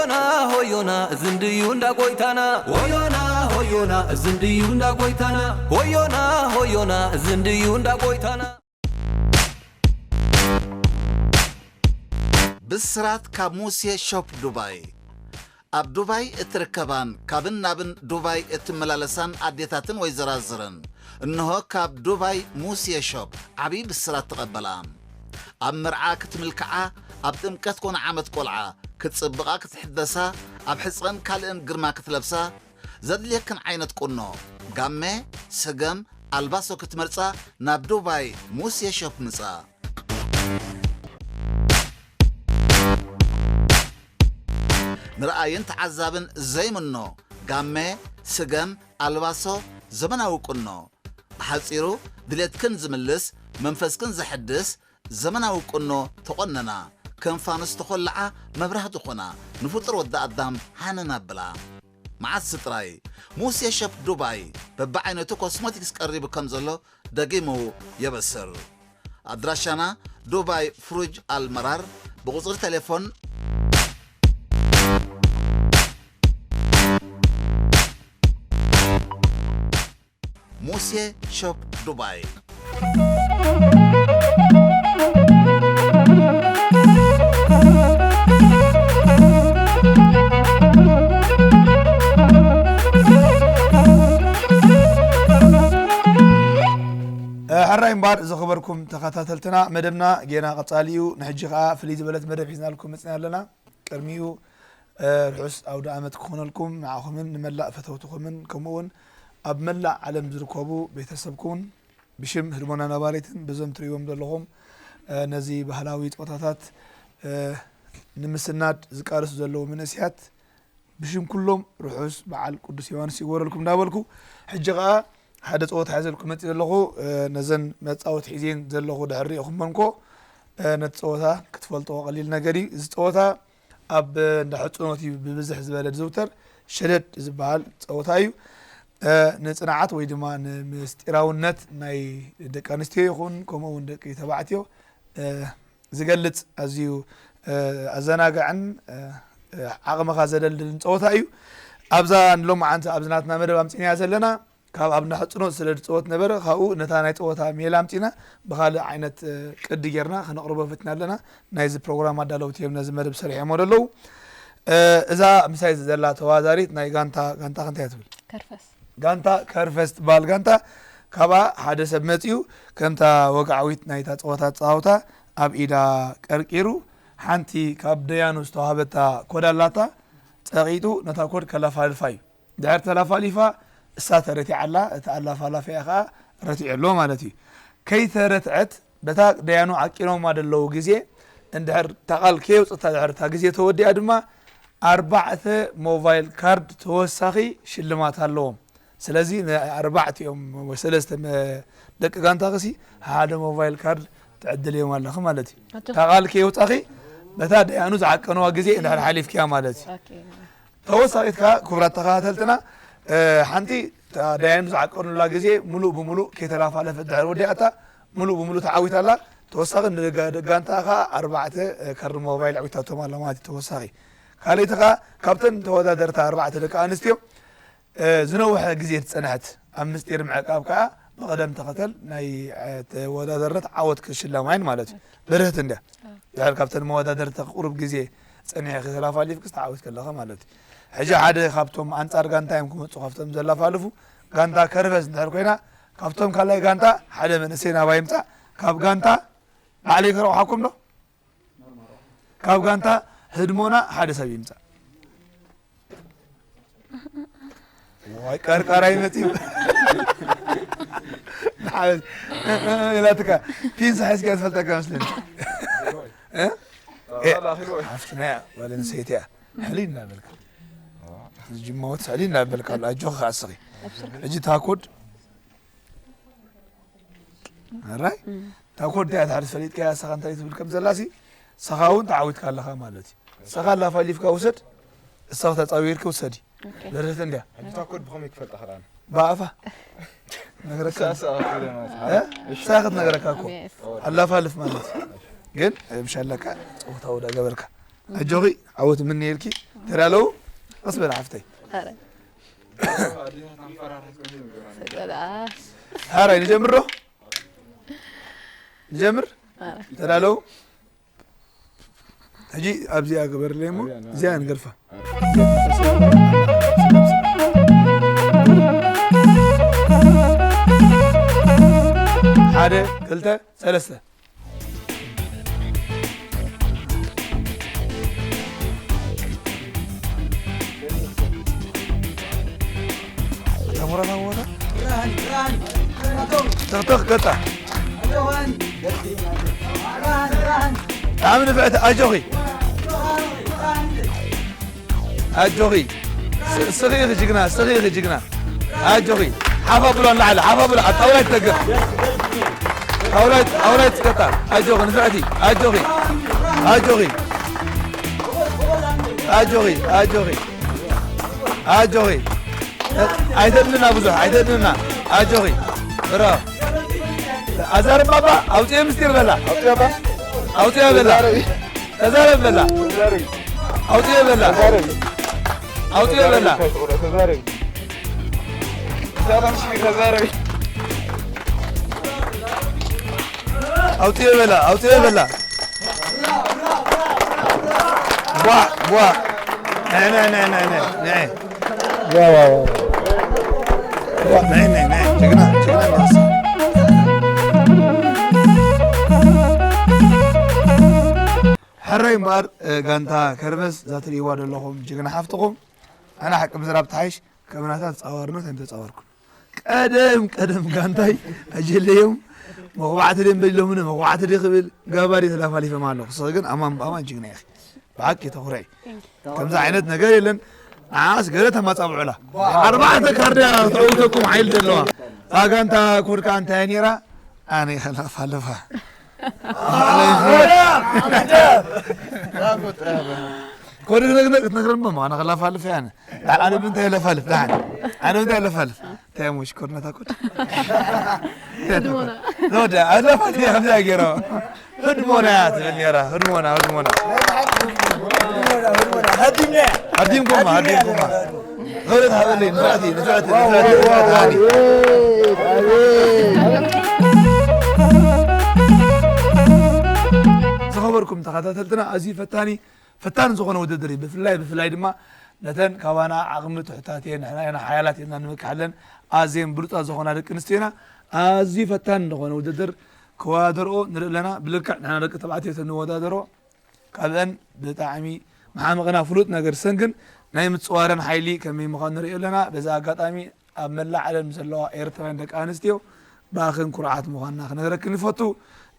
ሆዮና ሆዮና፣ እዚ እንድዩ እንዳ ጎይታና። ሆዮና ሆዮና፣ እዚ እንድዩ እንዳ ጎይታና። ሆዮና ሆዮና፣ እዚ እንድዩ እንዳ ጎይታና። ብስራት ካብ ሙሴ ሾፕ ዱባይ። ኣብ ዱባይ እትርከባን ካብን ናብን ዱባይ እትመላለሳን ኣዴታትን ወይዘራዝርን፣ እንሆ ካብ ዱባይ ሙሴ ሾፕ ዓብዪ ብስራት ተቐበላ። ኣብ መርዓ ክትምልክዓ፣ ኣብ ጥምቀት ኮነ ዓመት ቆልዓ ክትጽብቓ ክትሕደሳ፣ ኣብ ሕጸን ካልእን ግርማ ክትለብሳ፣ ዘድልየክን ዓይነት ቁኖ፣ ጋመ፣ ስገም፣ ኣልባሶ ክትመርጻ ናብ ዱባይ ሙሴ ሾፕ ምጻ። ንረኣይን ተዓዛብን ዘይምኖ፣ ጋመ፣ ስገም፣ ኣልባሶ፣ ዘመናዊ ቁኖ። ብሓጺሩ፣ ድሌትክን ዝምልስ፣ መንፈስክን ዘሐድስ ዘመናዊ ቁኖ ተቖነና። ከም ፋኑስ ተኾልዓ፣ መብራህቲ ኾና፣ ንፍጡር ወዲ ኣዳም ሃነን ኣብላ። መዓስ ጥራይ፣ ሙሴ ሸፕ ዱባይ በብዓይነቱ ኮስሞቲክስ ቀሪቡ ከም ዘሎ ደጊሙ የበስር። ኣድራሻና ዱባይ ፍሩጅ ኣልመራር፣ ብቁጽሪ ቴሌፎን ሙሴ ሾፕ ዱባይ። ሕራይ እምበኣር ዝኸበርኩም ተኸታተልትና፣ መደብና ጌና ቀጻሊ እዩ። ንሕጂ ኸኣ ፍልይ ዝበለት መደብ ሒዝናልኩም መጺና ኣለና። ቅድሚኡ፣ እ፣ ርሑስ ኣውደ ኣመት ክኾነልኩም ንዓኹምን ንመላእ ፈተውትኹምን፣ ከምኡ እውን ኣብ መላእ ዓለም ዝርከቡ ቤተሰብኩምን ብሽም ህድሞና ነባሪትን በዞም ትርእይዎም ዘለኹም፣ እ፣ ነዚ ባህላዊ ጸወታታት፣ እ፣ ንምስናድ ዝቃለሱ ዘለዉ መንእሰያት ብሽም ኩሎም ርሑስ በዓል ቅዱስ ዮሃንስ ይግበረልኩም እንዳበልኩ፣ ሕጂ ኸኣ ሓደ ጸወታ ሒዘልኩም መጺእ ዘለኹ፣ እ፣ ነዘን መጻወቲ ሒዜን ዘለኹ ድሕሪ ርኢኹመን እኮ፣ እ፣ ነቲ ጸወታ ክትፈልጥዎ ቀሊል ነገር እዩ። እዚ ጸወታ ኣብ እንዳ ሕጽኖት እዩ ብብዝሕ ዝበለ ዝዝውተር። ሸደድ ዝበሃል ጸወታ እዩ። እ፣ ንጽንዓት ወይ ድማ ንምስጢራውነት ናይ ደቂ ኣንስትዮ ይኹን፣ ከምኡ እውን ደቂ ተባዕትዮ፣ እ፣ ዝገልጽ ኣዝዩ፣ እ፣ ኣዘናጋዕን፣ እ፣ እ፣ ዓቕምኻ ዘደልድልን ጸወታ እዩ። ኣብዛ ንሎማዓንቲ ኣብዚ ናትና መደብ ኣምጺእናያ ዘለና፣ ካብ ኣብ እንዳ ሕጽኖት ስለ ዝጸወት ነበረ፣ ካብኡ ነታ ናይ ጸወታ ሜላ ኣምጺእና ብኻልእ ዓይነት፣ እ፣ ቅዲ ጌርና ከነቕርቦ ፈቲና ኣለና። ናይዚ ፕሮግራም ኣዳለውቲ እዮም ነዚ መደብ ሰሪሖሞ ዘለዉ። እ፣ እዛ ምሳይ ዘላ ተዋዛሪት ናይ ጋንታ፣ ጋንታ እንታይ እያ ትብል? ከርፈስ። ጋንታ ከርፈስ ትበሃል ጋንታ፣ ካብኣ ሓደ ሰብ መጺኡ፣ ከምታ ወግዓዊት ናይታ ጸወታ ኣጸዋውታ ኣብ ኢዳ ቀርቂሩ፣ ሓንቲ ካብ ደያኑ ዝተዋህበታ ኮድ ኣላታ፣ ጸቒጡ ነታ ኮድ ከላፋልፋ እዩ። ድሕር ተላፋሊፋ እሳ ተረቲዓ ኣላ፣ እቲ ኣላፋላፊኣ ኸኣ ረቲዑ ኣሎ ማለት እዩ። ከይተረትዐት በታ ደያኑ ዓቂኖማ ደለዉ ግዜ እንድሕር እታ ቃል ከየውጽእታ ድሕር እታ ግዜ ተወዲኣ ድማ ኣርባዕተ ሞባይል ካርድ ተወሳኺ ሽልማት ኣለዎም። ስለዚ ንኣርባዕቲኦም ወይ ሰለስተ መ-፣ ደቂ ጋንታኺሲ ሓደ ሞባይል ካርድ ትዕድልዮም ኣለኺ ማለት እዩ። ኣጆኺ። እታ ቃል ከየውጻኺ በታ ደያኑ ዝዓቀንዋ ግዜ እንድሕር ሓሊፍክያ ማለት እዩ። ኦኬ። ተወሳኺት ከኣ ክቡራት ተኸታተልትና፣ እ፣ ሓንቲ እታ ደያኑ ዝዓቀኑላ ግዜ ምሉእ ብምሉእ ከይተላፋለፈት ድሕር ወዲኣታ ምሉእ ብምሉእ ተዓዊታ ኣላ። ተወሳኺ ንደጋ-፣ ደጋንታ ከኣ ኣርባዕተ፣ እ፣ ካርድ ሞባይል ኣዕዊታቶም ኣላ ማለት እዩ። ተወሳኺ ካልኣይቲ ከኣ ካብተን ተወዳደርታ ኣርባዕተ ደቂ ኣንስትዮ፣ እ፣ ዝነውሐ ግዜ ዝጸንሐት ኣብ ምስጢር ምዕቃብ ከኣ ብቕደም ተኸተል ናይ፣ እ፣ ተወዳደርነት ዓወት ክሽለማ እየን ማለት እዩ። ብርህቲ እንድያ። ድሕር ካብተን መወዳደርቲ ቁሩብ ግዜ ጸኒሕኪ ተላፋሊፍኪ ዝተዓወትኪ ኣለኺ ማለት እዩ። ሕጂ ሓደ ካብቶም ኣንጻር ጋንታ እዮም ክመጹ፣ ካብቶም ዘላፋልፉ ጋንታ ከርበዝ እንድሕር ኮይና፣ ካብቶም ካልኣይ ጋንታ ሓደ መንእሰይ ናባይ ይምጻእ። ካብ ጋንታ ባዕለይ ከረቑሓኩም ዶ? ካብ ጋንታ ህድሞና ሓደ ሰብ ይምጻእ። ዋይ፣ ቀርቃራ ይመጽእ። ንሓበስ። እ፣ እ፣ እ፣ ኢላትካ። ፒንሳ ሒዝካ ትፈልጠካ መስለኒ። እ? እ፣ ኣፍትና እያ፣ ጓል ኣንስተይቲ እያ። ሕሊ እናበልካ። ዝጅማወት ሕሊ እናበልካ ኣሎ። ኣጆኺ ከኣ እስኺ። ሕጂ ታኮድ ኣራይ? እም። እታ ኮድ እያ ድሓር ፈሊጥካያ፣ ንስኻ እንታይ ትብል ከም ዘላሲ፣ ንስኻ እውን ተዓዊትካ ኣለኻ ማለት እዩ። ንስኻ ኣላፋሊፍካ ውሰድ፣ ንስኻ ተጻዊርኪ ውሰዲ። ኦኬ። ደርህት እንድያ። ሕጂ እታ ኮድ ብኸመይ ክፈልጣ ክረኣና? ብኣፋ። ነግረካ። ንሳ፣ ንሳ ክትነግረና ማለት እ? እዩ። እሺ። ንሳ ክትነግረካ እኮ። የስ። ኣላፋልፍ ማለት እዩ። ግን፣ እ፣ ምሻለካ፣ ጸወታ ወዳ ገበርካ። ኣጆኺ፣ ዓወት እምነየልኪ። ተዳለዉ? ቀስ በላ ሓፍተይ። ኧረ ስቅ በል። ሓራይ ንጀምሮ? ንጀምር? ኧረ ተዳለዉ? ሕጂ ኣብዚኣ ግበርለይ እሞ እዚኣ ንገርፋ። ሓደ ክልተ ሰለስተ። ተሞራና ቦታ ተኽተኽ ገጣ ብጣዕሚ ንፍዕቲ ኣጆኺ ኣጆኺ ስ- ስኺ ኢኺ ጅግና ስኺ ኢኺ ጅግና ኣጆኺ ሓፍ ኣብሎ ንላዕሊ ሓፍ ኣብሎ ኣብ ጣውላ ይትደገፍ ጣውላ ይት- ጣውላ ይትቀጣ ኣጆኺ ንፍዕቲ ኣጆኺ ኣጆኺ ኣጆኺ ኣጆኺ ኣጆኺ ኣይተድልና ብዙሕ ኣይተድልና ኣጆኺ ብራቮ ኣዛርብ ባባ ኣውፅኤ ምስጢር በላ ኣውፅያ በላ ተዛረብ በላ ኣውፅኤ በላ ኣውፅኤ በላ ኣውፅኤ በላ ኣውፅኤ በላ ቧ ቧ ንዐ ንዐ ንዐ ንዐ ንዐ ንዐ ዋ ዋ ዋ ዋ ንዐ ንዐ ንዐ ጅግና ጅግና ንዕስ ሕራይ እምበኣር ጋንታ ከርመስ እዛ ትርእይዋ ዘለኹም ጅግና ሓፍትኹም ኣነ ሓቂ ምዝራብ ትሓይሽ ከም ናታ ተፃዋርነት ኣይምተፃወርኩን ቀደም ቀደም ጋንታይ ኣጀለዮም መኹባዕቲ ደም በሊሎምኒ መኹባዕቲ ደ ክብል ጋባሪ ተላፋሊፈም ኣለኹ ስኺ ግን ኣማን ብኣማን ጅግና ኢኺ ብሓቂ ተኹርዒ ከምዚ ዓይነት ነገር የለን ንዓስ ገለ ተማፃብዑላ ኣርባዕተ ካርድያ ተዕውተኩም ሓይል ዘለዋ እዛ ጋንታ ኮድካ እንታይ ነይራ ኣነ ከላፋልፋ ኮድ ክትነግረን ሞ ኣነ ከላፋልፍ ያነ ዳሓን ኣነ ብምንታይ ለፋልፍ ዳሓን ኣነ ብምንታይ ለፋልፍ እንታይ ሞ ሽኮርነታ ኮድ ወደ ኣለፋልፍ ከምዚያ ገይሮ ህድሞና እያ ትብል ነራ ህድሞና ህድሞና ሃዲምኩማ ሃዲምኩማ ክብረት ሃበለይ ንፍዕቲ ንፍዕቲ ንፍዕቲ ንፍዕቲ ሃኒ ዝኸበርኩም ተኸታተልትና ኣዝዩ ፈታኒ ፈታኒ ዝኾነ ውድድር እዩ ብፍላይ ብፍላይ ድማ ነተን ካባና ዓቕሚ ትሕታት እየን ንሕና ኢና ሓያላት ኢልና ንምክሓለን ኣዝየን ብሉፃት ዝኾና ደቂ ኣንስትዮ ኢና ኣዝዩ ፈታኒ ዝኾነ ውድድር ክወዳደርኦ ንርኢ ኣለና ብልክዕ ንሕና ደቂ ተባዕትዮ ተንወዳደሮ ካብአን ብጣዕሚ መሓመቕና ፍሉጥ ነገር ሰንግን ናይ ምፅዋረን ሓይሊ ከመይ ምዃኑ ንሪኦ ኣለና። በዚ ኣጋጣሚ ኣብ መላእ ዓለም ዘለዋ ኤርትራውያን ደቂ ኣንስትዮ ብኣኽን ኩርዓት ምዃንና ክነግረክን ይፈቱ።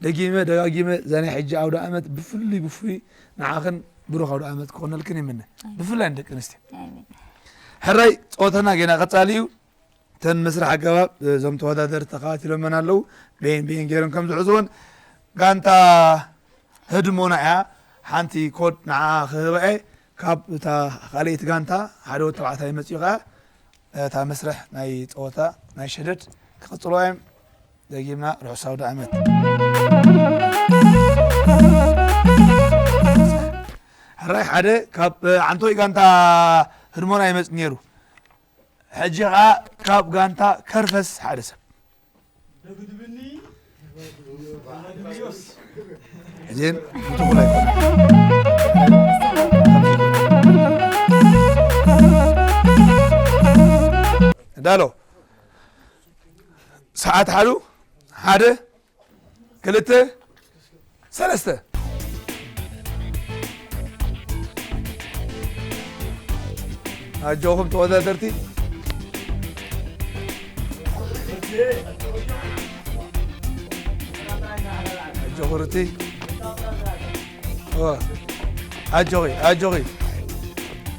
ደጊመ ደጋጊመ እዛ ናይ ሕጂ ኣውደ ኣመት ብፍሉይ ብፍሉይ ንዓኽን ብሩኽ ኣውደ ኣመት ክኾነልክን ይምነ። ብፍላይ ንደቂ ኣንስትዮ። ኣሜን። ሕራይ ፀወታና ገና ቀፃሊ እዩ። እተን መስርሕ ኣገባብ እዞም ተወዳደርቲ ተኸታቲሎመን ኣለዉ። በየን በየን ገይሮም ከም ዝሕዝወን ጋንታ ህድሞና እያ። ሓንቲ ኮድ ንዓ ክህባ እየ። ካብ እታ ካልኣይቲ ጋንታ ሓደ ወዲ ተባዕታይ መፂኡ ከዓ እታ መስርሕ ናይ ፀወታ ናይ ሸደድ ክቕፅልዋ እዮም። ደጊምና ርሑስ ኣውደ ዓመት። ሕራይ ሓደ ካብ ዓንቶይ ጋንታ ህድሞና ይመፅ ነይሩ። ሕጂ ኸዓ ካብ ጋንታ ከርፈስ ሓደ ሰብ እዚን ምትኹል ኣይኮነ ዳሎ ሰዓት ሓሉ ሓደ ክልተ ሰለስተ ኣጆኹም ተወዳደርቲ ኣጆኹርቲ ኣጆኺ ኣጆኺ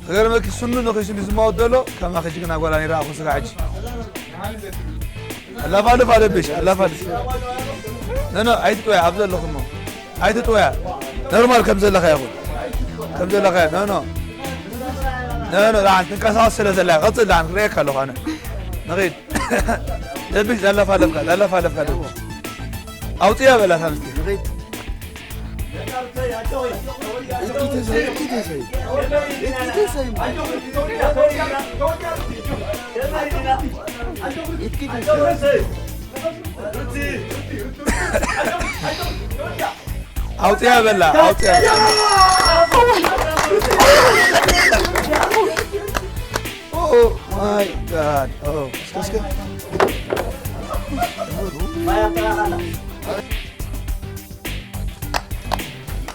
ክገርመኪ ስኑ ንኺስኑ ዝማወት ዘሎ ከማኺ ጅግና ጓል ኣይረኣኹ ስጋ ሕጂ ኣለፋልፍ ኣለብሽ ኣለፋልፍ ነኖ ኣይትጥወያ ኣብ ዘለኹሞ ኣይትጥወያ ኖርማል ከም ዘለኻ ይኹን ከም ዘለኻ ኖኖ ኖኖ ዳን ትንቀሳቀስ ስለ ዘላ ቀጽል ዳን ክርእየካ ኣለኹ ኣነ ንኺድ ደብሽ ዘለፋለፍካ ዘለፋለፍካ ደብሽ ኣውፅያ በላ ሳምስቲ ንኺድ ኣውፅያ በላ ኣውፅያ። Oh my God. Oh, እስከ እስከ።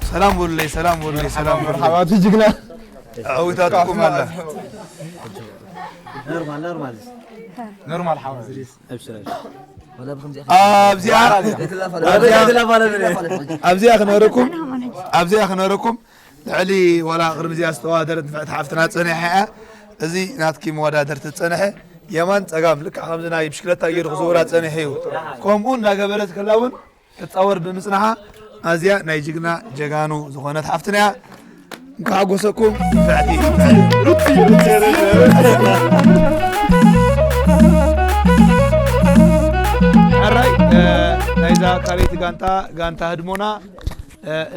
ሰላም በሉለይ፣ ሰላም በሉለይ፣ ሰላም በሉለይ። መርሓባ፣ እቲ ጅግና። ዓዊታትኩም ኣላ። ኖርማል፣ ኖርማል። ኖርማል ሓወይ። ኣብሽር፣ ኣብሽር። ኣብዚኣ ኣብዚኣ ክነረኩም ኣብዚኣ ክነረኩም ልዕሊ ዋላ ቅድሚ እዚኣ ዝተዋደረት ንፍዕቲ ሓፍትና ፀኒሓ እያ። እዚ ናትኪ መወዳደርቲ ዝፀንሐ የማን ፀጋም ልክዕ ከምዚ ናይ ብሽክለታ ገይሩ ክዝውራ ፀኒሑ እዩ። ከምኡ እናገበረት ከላ እውን ክትፃወር ብምፅናሓ ኣዝያ ናይ ጅግና ጀጋኑ ዝኾነት ሓፍትና እያ። እንኳዕ ሓጎሰኩም። ንፍዕቲ ሕራይ ናይዛ ካልኣይቲ ጋንታ ጋንታ ህድሞና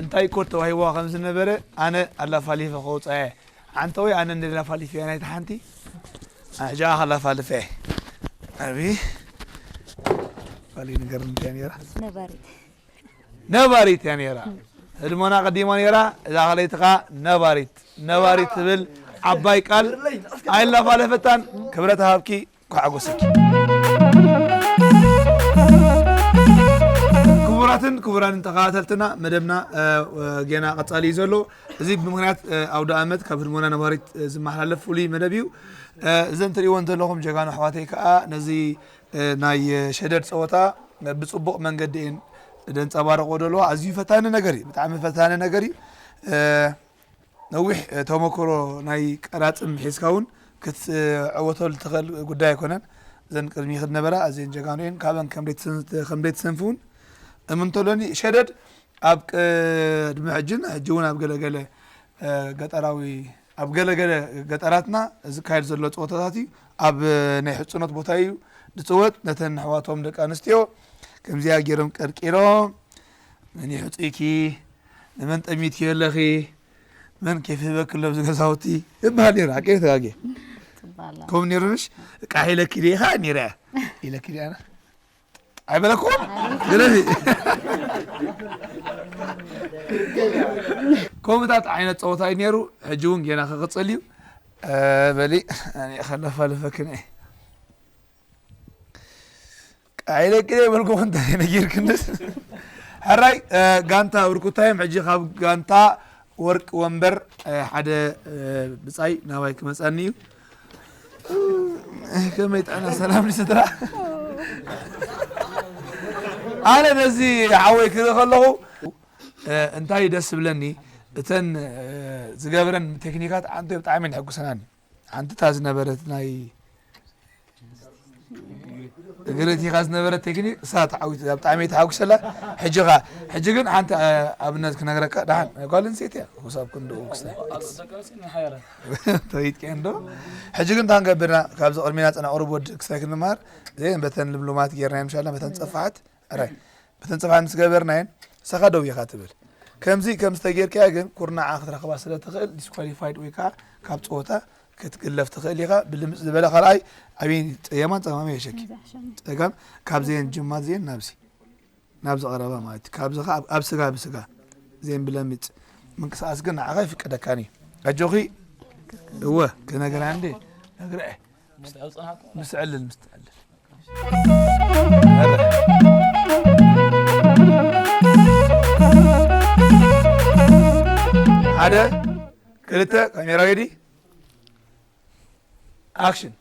እንታይ ኮድ ተዋሂብዋ ከም ዝነበረ ኣነ ኣላፋሊፈ ከውፅኣ እየ። ሓንቲ ወይ ኣነ እንደ ላፋሊፈ እያ ናይቲ ሓንቲ ኣሕጃ ከላፋልፈ እየ። ኣቢ ካልእ ነገር እንታይ ነይራ? ነባሪት ነባሪት እያ ነይራ። ህድሞና ቀዲማ ነይራ። እዛ ካልኣይቲ ኸዓ ነባሪት ነባሪት ትብል ዓባይ ቃል ኣይላፋለፈታን። ክብረት ሃብኪ። ኳዕጎሰኪ ክቡራትን ክቡራንን ተኸታተልትና መደብና ጌና ቀጻሊ እዩ ዘሎ። እዚ ብምኽንያት ኣውደ ኣመት ካብ ህድሞና ነባሪት ዝመሓላለፍ ፍሉይ መደብ እዩ። እዘን ትሪእወን ዘለኹም ጀጋኑ ኣሕዋተይ ከዓ ነዚ ናይ ሸደድ ፀወታ ብፅቡቕ መንገዲ እየን ደንፀባረቆ ደለዋ። ኣዝዩ ፈታኒ ነገር እዩ፣ ብጣዕሚ ፈታኒ ነገር እዩ። ነዊሕ ተመክሮ ናይ ቀራፅም ሒዝካ እውን ክትዕወተሉ ትኽእል ጉዳይ ኣይኮነን። እዘን ቅድሚ ዝነበራ ኣዝየን ጀጋኑ እየን። ካብን ከም ዘይትሰንፍ እውን እምንተሎኒ ሸደድ ኣብ ቅድሚ ሕጅን ሕጂ እውን ኣብ ገለገለ ገጠራዊ ኣብ ገለገለ ገጠራትና ዝካየድ ዘሎ ፀወታታት እዩ። ኣብ ናይ ሕፅኖት ቦታ እዩ ዝፅወት። ነተን ኣሕዋቶም ደቂ ኣንስትዮ ከምዚኣ ገይሮም ቀርቂሮም መን ይሕፅይኪ ንመን ጠሚትኪ ኣለኺ መን ኬፍ ህበኪ ኣሎ ኣብዚ ገዛውቲ ይበሃል ነይሩ። ሓቂ ተጋጌ ትባላ ከምኡ ነይሩ ምሽ ቃሕ ኢለኪ ዲኻ ነይረ ኢለኪ ዲኣና ኣይበለኩም ግረፊ ከምኡታት ዓይነት ፀወታ እዩ ነይሩ። ሕጂ እውን ጌና ክቕፅል እዩ። በሊ ከለፋልፈክን ቃዒለ ቅደ ይበልኩ እንተ ነጊርክንስ ሕራይ ጋንታ ብርኩታዮም ሕጂ ካብ ጋንታ ወርቅ ወንበር ሓደ ብፃይ ናባይ ክመፀኒ እዩ። ከመይ ጥዕና ሰላም ንስድራ ኣነ ነዚ ሓወይ ክርኢ ከለኹ እንታይ ደስ ዝብለኒ እተን ዝገብረን ቴክኒካት ኣንተ ብጣዕሚ ንሕጉሰናኒ ሓንቲ እታ ዝነበረት ናይ እግሪ እቲኻ ዝነበረት ቴክኒክ እሳ ተዓዊት እዛ ብጣዕሚ ተሓጉሰላ ሕጂ ኻ ሕጂ ግን ሓንቲ ኣብነት ክነግረካ ደሓን ጓል ኣንስተይቲ እያ ክሳብ ክንድኡ ክስታይ ተይጥቅያ እንዶ ሕጂ ግን ታንገብርና ካብዚ ቅድሚና ፅና ቁሩብ ወዲ ክስታይ ክንመሃር ዘን በተን ልምሉማት ጌርና ምሻላ በተን ፀፋሓት ራይ በተን ፀፋሓት ምስ ገበርናየን ንስኻ ደው ኢኻ ትብል ከምዚ ከም ዝተጌርካያ ግን ኩርናዓ ክትረኽባ ስለ ትኽእል ዲስኳሊፋይድ ወይ ከዓ ካብ ፀወታ ክትግለፍ ትኽእል ኢኻ ብልምፅ ዝበለ ካልኣይ ኣብይ የማን ፀማመ የሸኪ ፀጋም ካብ ዘየን ጅማት ዘየን ናብዚ ናብዚ ቀረባ ማለት እዩ ካብዚ ከዓ ኣብ ስጋ ብስጋ ዘየን ብለምፅ ምንቅስቃስ ግን ንዓኻ ይፍቀደካን እዩ ኣጆኺ እወ ክነግራ እንዴ ነግርዐ ምስ ዕልል ምስ ትዕልል ሓደ ክልተ ካሜራ ሬዲ ኣክሽን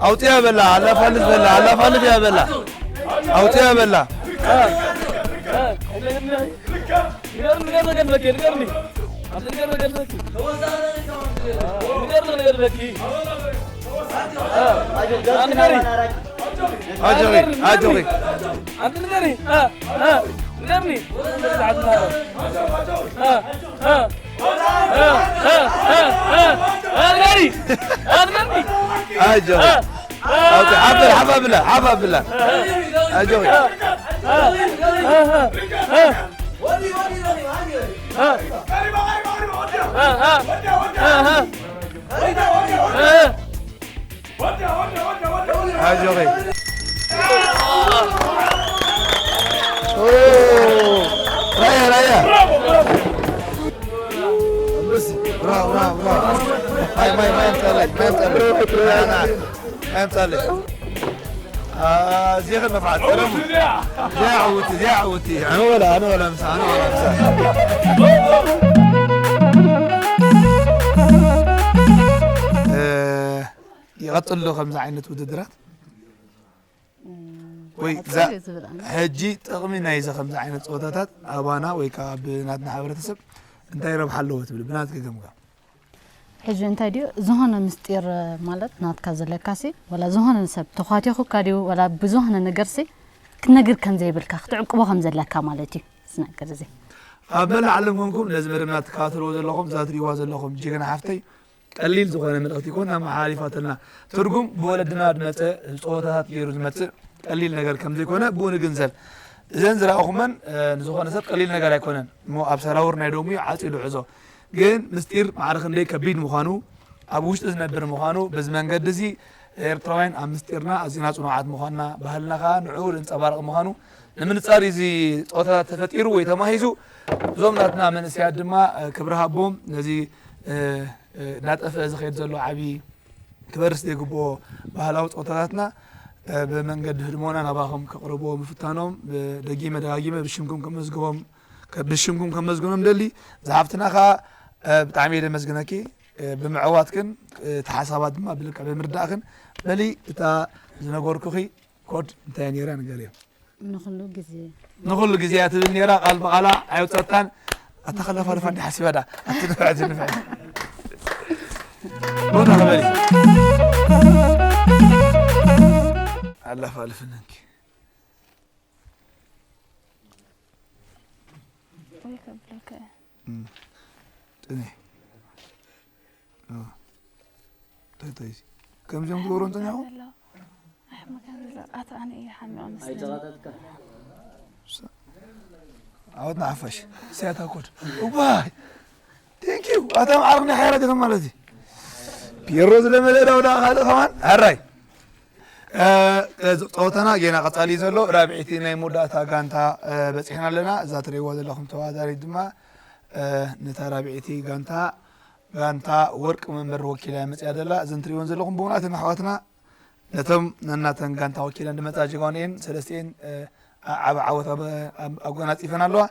ኣውፅያ በላ ኣላፋልፍ በላ ኣላፋልፍ ያ በላ ኣውፅያ በላ ኣጆኺ ኣጆኺ ኣንቲ ንገሪ ንገርኒ ኣድገኒ! ኣድገኒ! ኣጆኺ። ኣውፂ፣ ሓፍ በል፣ ሓፍ ኣብላ፣ ሓፍ ኣብላ። ኣጆኺ። ኣጆኺ። ኦ፣ ራያ፣ ራያ። ኣንበሲ፣ ብራቮ፣ ብራቮ፣ ብራቮ። ማይ፣ ማይ፣ ማይ ኣምጣለይ፣ ማይ ኣምጣለይ። ና፣ ና፣ ማይ ኣምጣለይ። አ፣ እዚኽን መፍዓል፣ ቀደሙ። እዚኣ ዓውቲ፣ እዚኣ ዓውቲ። ኣነ ወላ፣ ኣነ ወላ ምሳ፣ ኣነ ወላ ምሳ። እ፣ ይቐጽል ዶ ከምዚ ዓይነት ውድድራት? እም፣ ወይ ክቐጽል እዛ እዩ ዝብል ኣነ። ሕጂ ጥቕሚ ናይዚ ከምዚ ዓይነት ጸወታታት ኣባና ወይ ከኣ ኣብ ናትና ሕብረተሰብ እንታይ ረብሓ ኣለዎ ትብል ብናትኪ ገምጋም? ሕጂ እንታይ ድዩ ዝኾነ ምስጢር ማለት ናትካ ዘለካሲ፣ ወላ ዝኾነ ሰብ ተዃቲኹካ ድዩ፣ ወላ ብዝኾነ ነገርሲ ክትነግር ከም ዘይብልካ፣ ክትዕቅቦ ከም ዘለካ ማለት እዩ እዚ ነገር እዚ። ኣብ መላእ ዓለም ኮንኩም ነዚ መደብና ትከታተልዎ ዘለኹም፣ እዛ ትሪእዋ ዘለኹም ጅግና ሓፍተይ፣ ቀሊል ዝኾነ መልእኽቲ ይኮን ኣመሓላሊፋትልና። ትርጉም ብወለድና ዝመጸ ጸወታታት ገይሩ ዝመጽእ ቀሊል ነገር ከም ዘይኮነ ብኡ ንግንዘብ። እዘን ዝረኣኹመን፣ እ፣ ንዝኾነ ሰብ ቀሊል ነገር ኣይኮነን። እሞ ኣብ ሰራውር ናይ ዶሙ እዩ ዓጺዱ ሕዞ። ግን ምስጢር ማዕረ ክንደይ ከቢድ ምዃኑ፣ ኣብ ውሽጢ ዝነብር ምዃኑ፣ በዚ መንገዲ እዚ ኤርትራውያን ኣብ ምስጢርና ኣዚና ጽኑዓት ምዃንና፣ ባህልና ከኣ ንዕኡ ዘንጸባርቕ ምዃኑ ንምንጻር እዩ እዚ ጸወታታት ተፈጢሩ ወይ ተማሂዙ። እዞም ናትና መንእሰያት ድማ፣ እ፣ ክብሪ ሃቦም ነዚ፣ እ፣ እ፣ እናጠፍአ ዝኸይድ ዘሎ ዓቢ ክበርስ ዘይግብኦ ባህላዊ ጸወታታትና፣ እ፣ ብመንገዲ ህድሞና ናባኹም ከቕርብዎ ምፍታኖም፣ ብ-፣ ደጊመ ደጋጊመ ብሽምኩም ከመዝግቦም፣ ከ-፣ ብሽምኩም ከመዝግቦም ደሊ። ዝሓፍትና ከኣ፣ እ፣ ብጣዕሚ እየ ደመስግነኪ፣ እ፣ ብምዕዋትክን፣ እ፣ እቲ ሓሳባት ድማ ብልክዕ ብምርዳእክን። በሊ እታ ዝነገርኩኺ ኮድ እንታይ እያ ነይራ ንገርዮ። ንኹሉ ግዜ። ንኹሉ ግዜ እያ ትብል ነይራ፣ ቃል ብቓላ ኣይውጸታን። ኣታ ከለፋልፋ እንዲ ሓሲባ ዳ፣ ኣቲ ንፍዐት፣ ንፍዐት። ቦታ ክበሊ። ኣላፋልፍነንኪ። ወይ ከብለከ። እም። ጥሜ። እ። እንታይ፣ እንታይ እዚ? ከምዚኦም ዝገብሩ እንተኛኹ? ኣሕመካ ዘሎ ኣታ ኣነ እየ ሓሚቐ መስለኒ። ኣይተቐጠጥካ። ሳ-፣ ዓወትና ሓፋሽ። ሲያታ ኮድ። እዋይ! Thank you። ኣታ መዓርቕ ናይ ሓይራ ገተማ ማለት እዩ። ፒሮ ዝለመደ ዳውዳ ካልእ ከማን። ሕራይ። እ፣ እዚ ጸወታና ጌና ቀጻሊ እዩ ዘሎ። ራብዒቲ ናይ መወዳእታ ጋንታ፣ እ፣ በጺሕና ኣለና። እዛ ትርእይዋ ዘለኹም ተወዳዳሪት ድማ፣ እ፣ ነታ ራብዒቲ ጋንታ፣ ጋንታ ወርቂ መንበር ወኪላ እያ መጺኣ ዘላ። እዘን ትርእይወን ዘለኹም ብእውናት ኣሕዋትና ነቶም ነናተን ጋንታ ወኪለን ዝመጻ ጀጋኑ እየን። ሰለስቲኤን፣ እ፣ ዓ-፣ ዓቢ ዓወት ኣብ-፣ ኣብ-፣ ኣጎናጺፈን ኣለዋ።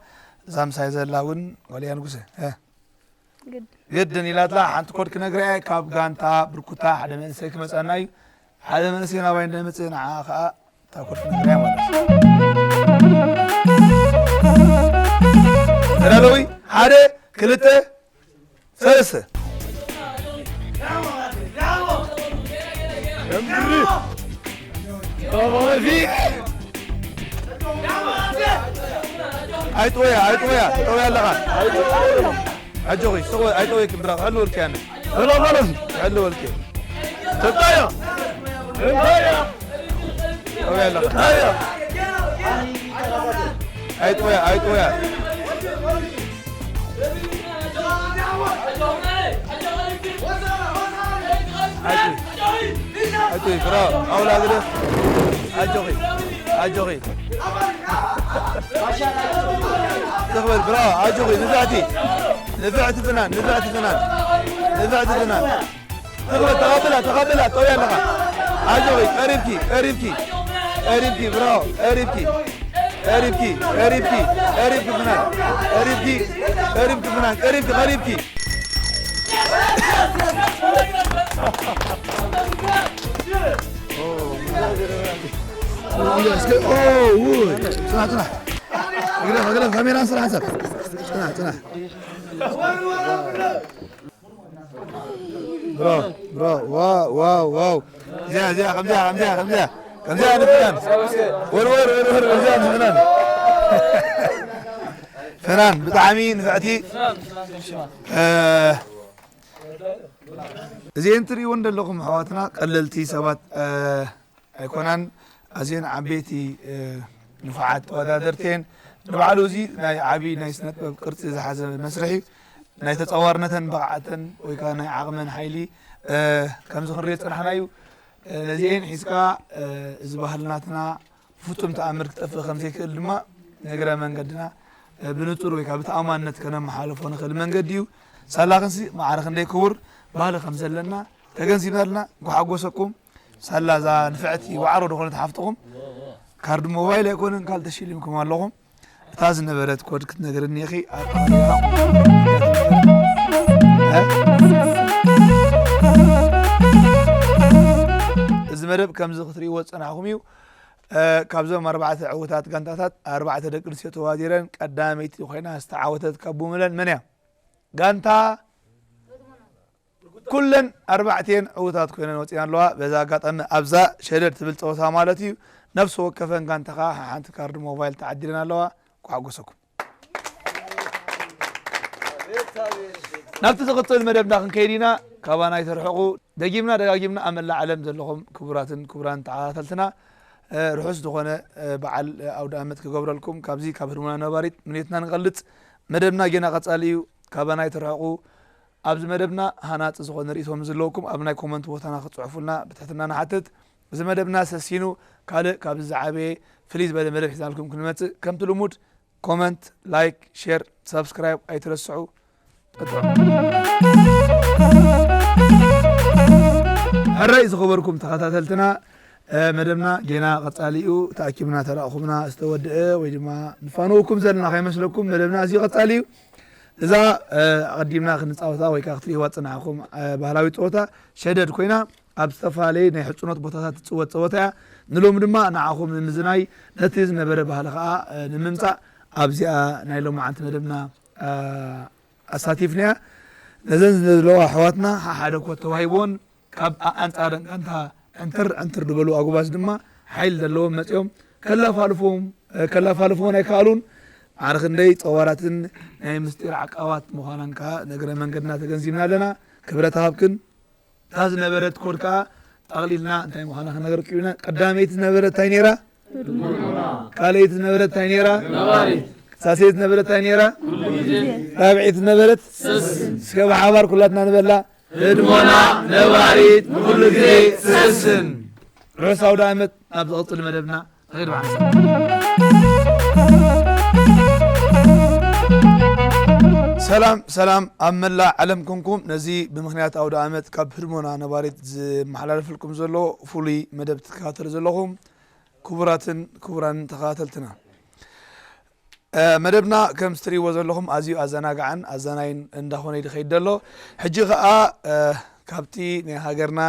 እዛ ምሳይ ዘላ እውን ጓል እያ ንጉሰ። እ። ግድ። ግድን ኢላትላ ሓንቲ ኮድ ክነግራ እየ። ካብ ጋንታ ብርኩታ ሓደ መንእሰይ ክመጸና እዩ። ሓደ መንእሰይ ናባይ እንደመጽእ ንዓ ከኣ እታ ኮድ ክነግራ እየ ማለት እዩ። ተዳለዊ፣ ሓደ፣ ክልተ፣ ሰለስተ። ኣይጥወያ፣ ኣይጥወያ፣ ጠውያ ኣለኻ። ኣጆኺ፣ ስቕ በል፣ ኣይጠውየኪ ብራኽ፣ ሕልወልኪ ኣነ። ሕልወልኪ። ተጣያ። ተጣያ። ጠውያ ኣለኻ። ተጣያ። ኣይጥወያ፣ ኣይጥወያ። ኣይጥወይ። ኣይጥወይ፣ ብራቮ። ኣውላ ግደፍ። ኣጆኺ። ኣጆኺ። ትኽበል፣ ብራቮ። ኣጆኺ፣ ንፍዕቲ። ንፍዕቲ ፍናን፣ ንፍዕቲ ፍናን። ንፍዕቲ ፍናን። ትኽበል፣ ተቐብላ፣ ተቐብላ፣ ጠውያ ኣለኻ። ኣጆኺ፣ ቀሪብኪ፣ ቀሪብኪ። ቀሪብኪ፣ ብራቮ፣ ቀሪብኪ። ቀሪብኪ፣ ቀሪብኪ፣ ቀሪብኪ ፍናን። ቀሪብኪ፣ ቀሪብኪ ፍናን፣ ቀሪብኪ፣ ቀሪብኪ። ኦ፣ እስከ፣ ኦ፣ ውይ። ጽናሕ፣ ጽናሕ። እግረ፣ እግረ፣ ካሜራን ስራሕ ሰብ። ጽናሕ፣ ጽናሕ። ብራቮ፣ ብራቮ፣ ዋው፣ ዋው፣ ዋው። እዚኣ፣ እዚኣ፣ ከምዚኣ፣ ከምዚኣ፣ ከምዚኣ። ከምዚኣ ንፍናን። ወርወር፣ ወርወር፣ ከምዚኣ ንፍናን። ፈናን ብጣዕሚ ንፍዕቲ። እዚኤን ትርእይወን ዘለኹም ኣሕዋትና ቀለልቲ ሰባት ኣይኮናን። ኣዝየን ዓበይቲ ንፉዓት ተወዳደርቲ እየን። ንባዕሉ እዚ ናይ ዓቢ ናይ ስነ ጥበብ ቅርጺ ዝሓዘ መስርሕ እዩ። ናይ ተጻዋርነተን ብቕዓተን ወይ ከዓ ናይ ዓቕመን ሓይሊ ከምዚ ክንሪኦ ዝጸናሕና እዩ። ነዚኤን ሒዝካ እዚ ባህልናትና ፍጹም ተኣምር ክጠፍእ ከም ዘይክእል ድማ ንእግረ መንገድና ብንጹር ወይ ከዓ ብተኣማንነት ከነመሓላልፎ ንኽእል መንገዲ እዩ። ሳላ ክንሲ ማዕረ ክንደይ ክቡር ባህሊ ከም ዘለና ተገንዚብና ኣለና። እንኳዕ ሓጎሰኩም። ሳላ እዛ ንፍዕቲ ዋዕሮ ዝኾነት ሓፍትኹም ካርድ ሞባይል ኣይኮነን ካልእ ተሽሊምኩም ኣለኹም። እታ ዝነበረት ኮድ ክትነግርኒ ኢኺ። እዚ መደብ ከምዚ ክትርእይዎ ዝጸናሕኩም እዩ። ካብዞም ኣርባዕተ ዕዉታት ጋንታታት ኣርባዕተ ደቂ ኣንስትዮ ተዋዲረን ቀዳመይቲ ኮይና ዝተዓወተት ካብ ቡምለን መን እያ? ጋንታ ኩለን ኣርባዕቲኤን ዕዉታት ኮይነን ወፂኣን ኣለዋ። በዛ ኣጋጣሚ ኣብዛ ሸደድ ትብል ፀወታ ማለት እዩ ነፍሲ ወከፈን ጋንታ ከዓ ሓንቲ ካርድ ሞባይል ተዓዲለን ኣለዋ። ኳሓጎሰኩም። ናብቲ ዝቕፅል መደብና ክንከይድ ኢና። ካባና ኣይትርሕቑ። ደጊምና ደጋጊምና ኣብ መላእ ዓለም ዘለኹም ክቡራትን ክቡራን ተኸታተልትና ርሑስ ዝኾነ በዓል ኣውደ ኣመት ክገብረልኩም ካብዚ ካብ ህድሞና ነባሪት ምኔትና ንቐልፅ። መደብና ጌና ቀፃሊ እዩ። ካባና ኣይትርሕቑ። ኣብዚ መደብና ሃናፂ ዝኾነ ርእይቶ ምስ ዘለውኩም ኣብ ናይ ኮመንት ቦታና ክትፅሕፉልና ብትሕትና ንሓትት። እዚ መደብና ሰሲኑ ካልእ ካብዚ ዝዓበየ ፍልይ ዝበለ መደብ ሒዝናልኩም ክንመፅእ ከምቲ ልሙድ ኮመንት፣ ላይክ፣ ሼር፣ ሳብስክራይብ ኣይትረስዑ። ሕራይ ዝኸበርኩም ተኸታተልትና መደብና ጌና ቀፃሊ እዩ። ተኣኪብና ተራእኹምና ዝተወድአ ወይ ድማ ንፋነወኩም ዘለና ከይመስለኩም መደብና ኣዝዩ ቀፃሊ እዩ። እዛ ኣቐዲምና ክንፃወታ ወይ ከዓ ክትርእይዋ ዝፅናሕኩም ባህላዊ ፀወታ ሸደድ ኮይና ኣብ ዝተፈላለየ ናይ ሕፅኖት ቦታታት ትፅወት ፀወታ እያ። ንሎሚ ድማ ንዓኹም ንምዝናይ ነቲ ዝነበረ ባህሊ ከዓ ንምምፃእ ኣብዚኣ ናይ ሎማዓንቲ መደብና ኣሳቲፍናያ። ነዘን ዘለዋ ኣሕዋትና ሓሓደ ኮት ተዋሂቦን ካብ ኣንፃረን ጋንታ ዕንትር ዕንትር ዝበሉ ኣጉባዝ ድማ ሓይሊ ዘለዎም መፂኦም ከላፋልፎም ከላፋልፎን ኣይከኣሉን። ማዕረ ክንደይ ፀዋራትን ናይ ምስጢር ዓቃባት ምዃናን ከዓ ንእግረ መንገድና ተገንዚብና ኣለና። ክብረት ሃብክን እታ ዝነበረት ኮድ ከዓ ጠቕሊልና እንታይ ምዃና ክነገርክዩ ኢና። ቀዳመይቲ ዝነበረት እንታይ ነይራ? ካልኣይቲ ዝነበረት እንታይ ነይራ? ሳልሰይቲ ዝነበረት እንታይ ነይራ? ራብዐይቲ ዝነበረት እስከ ብሓባር ኩላትና ንበላ። ህድሞና ነባሪት ንኹሉ ግዜ ትሰስን። ርሑስ ኣውደ ኣመት። ናብ ዝቕፅል መደብና ንኸይድ ብሓንሳብ። ሰላም ሰላም ኣብ መላእ ዓለም ኮንኩም ነዚ ብምኽንያት ኣውደ ኣመት ካብ ህድሞና ነባሪት ዝመሓላለፍልኩም ዘሎ ፍሉይ መደብ ትከታተሉ ዘለኹም ክቡራትን ክቡራን ተኸታተልትና፣ መደብና ከም እትርእይዎ ዘለኹም ኣዝዩ ኣዘናጋዕን ኣዘናይን እንዳኾነ እዩ ዝኸይድ ዘሎ። ሕጂ ኸኣ ካብቲ ናይ ሃገርና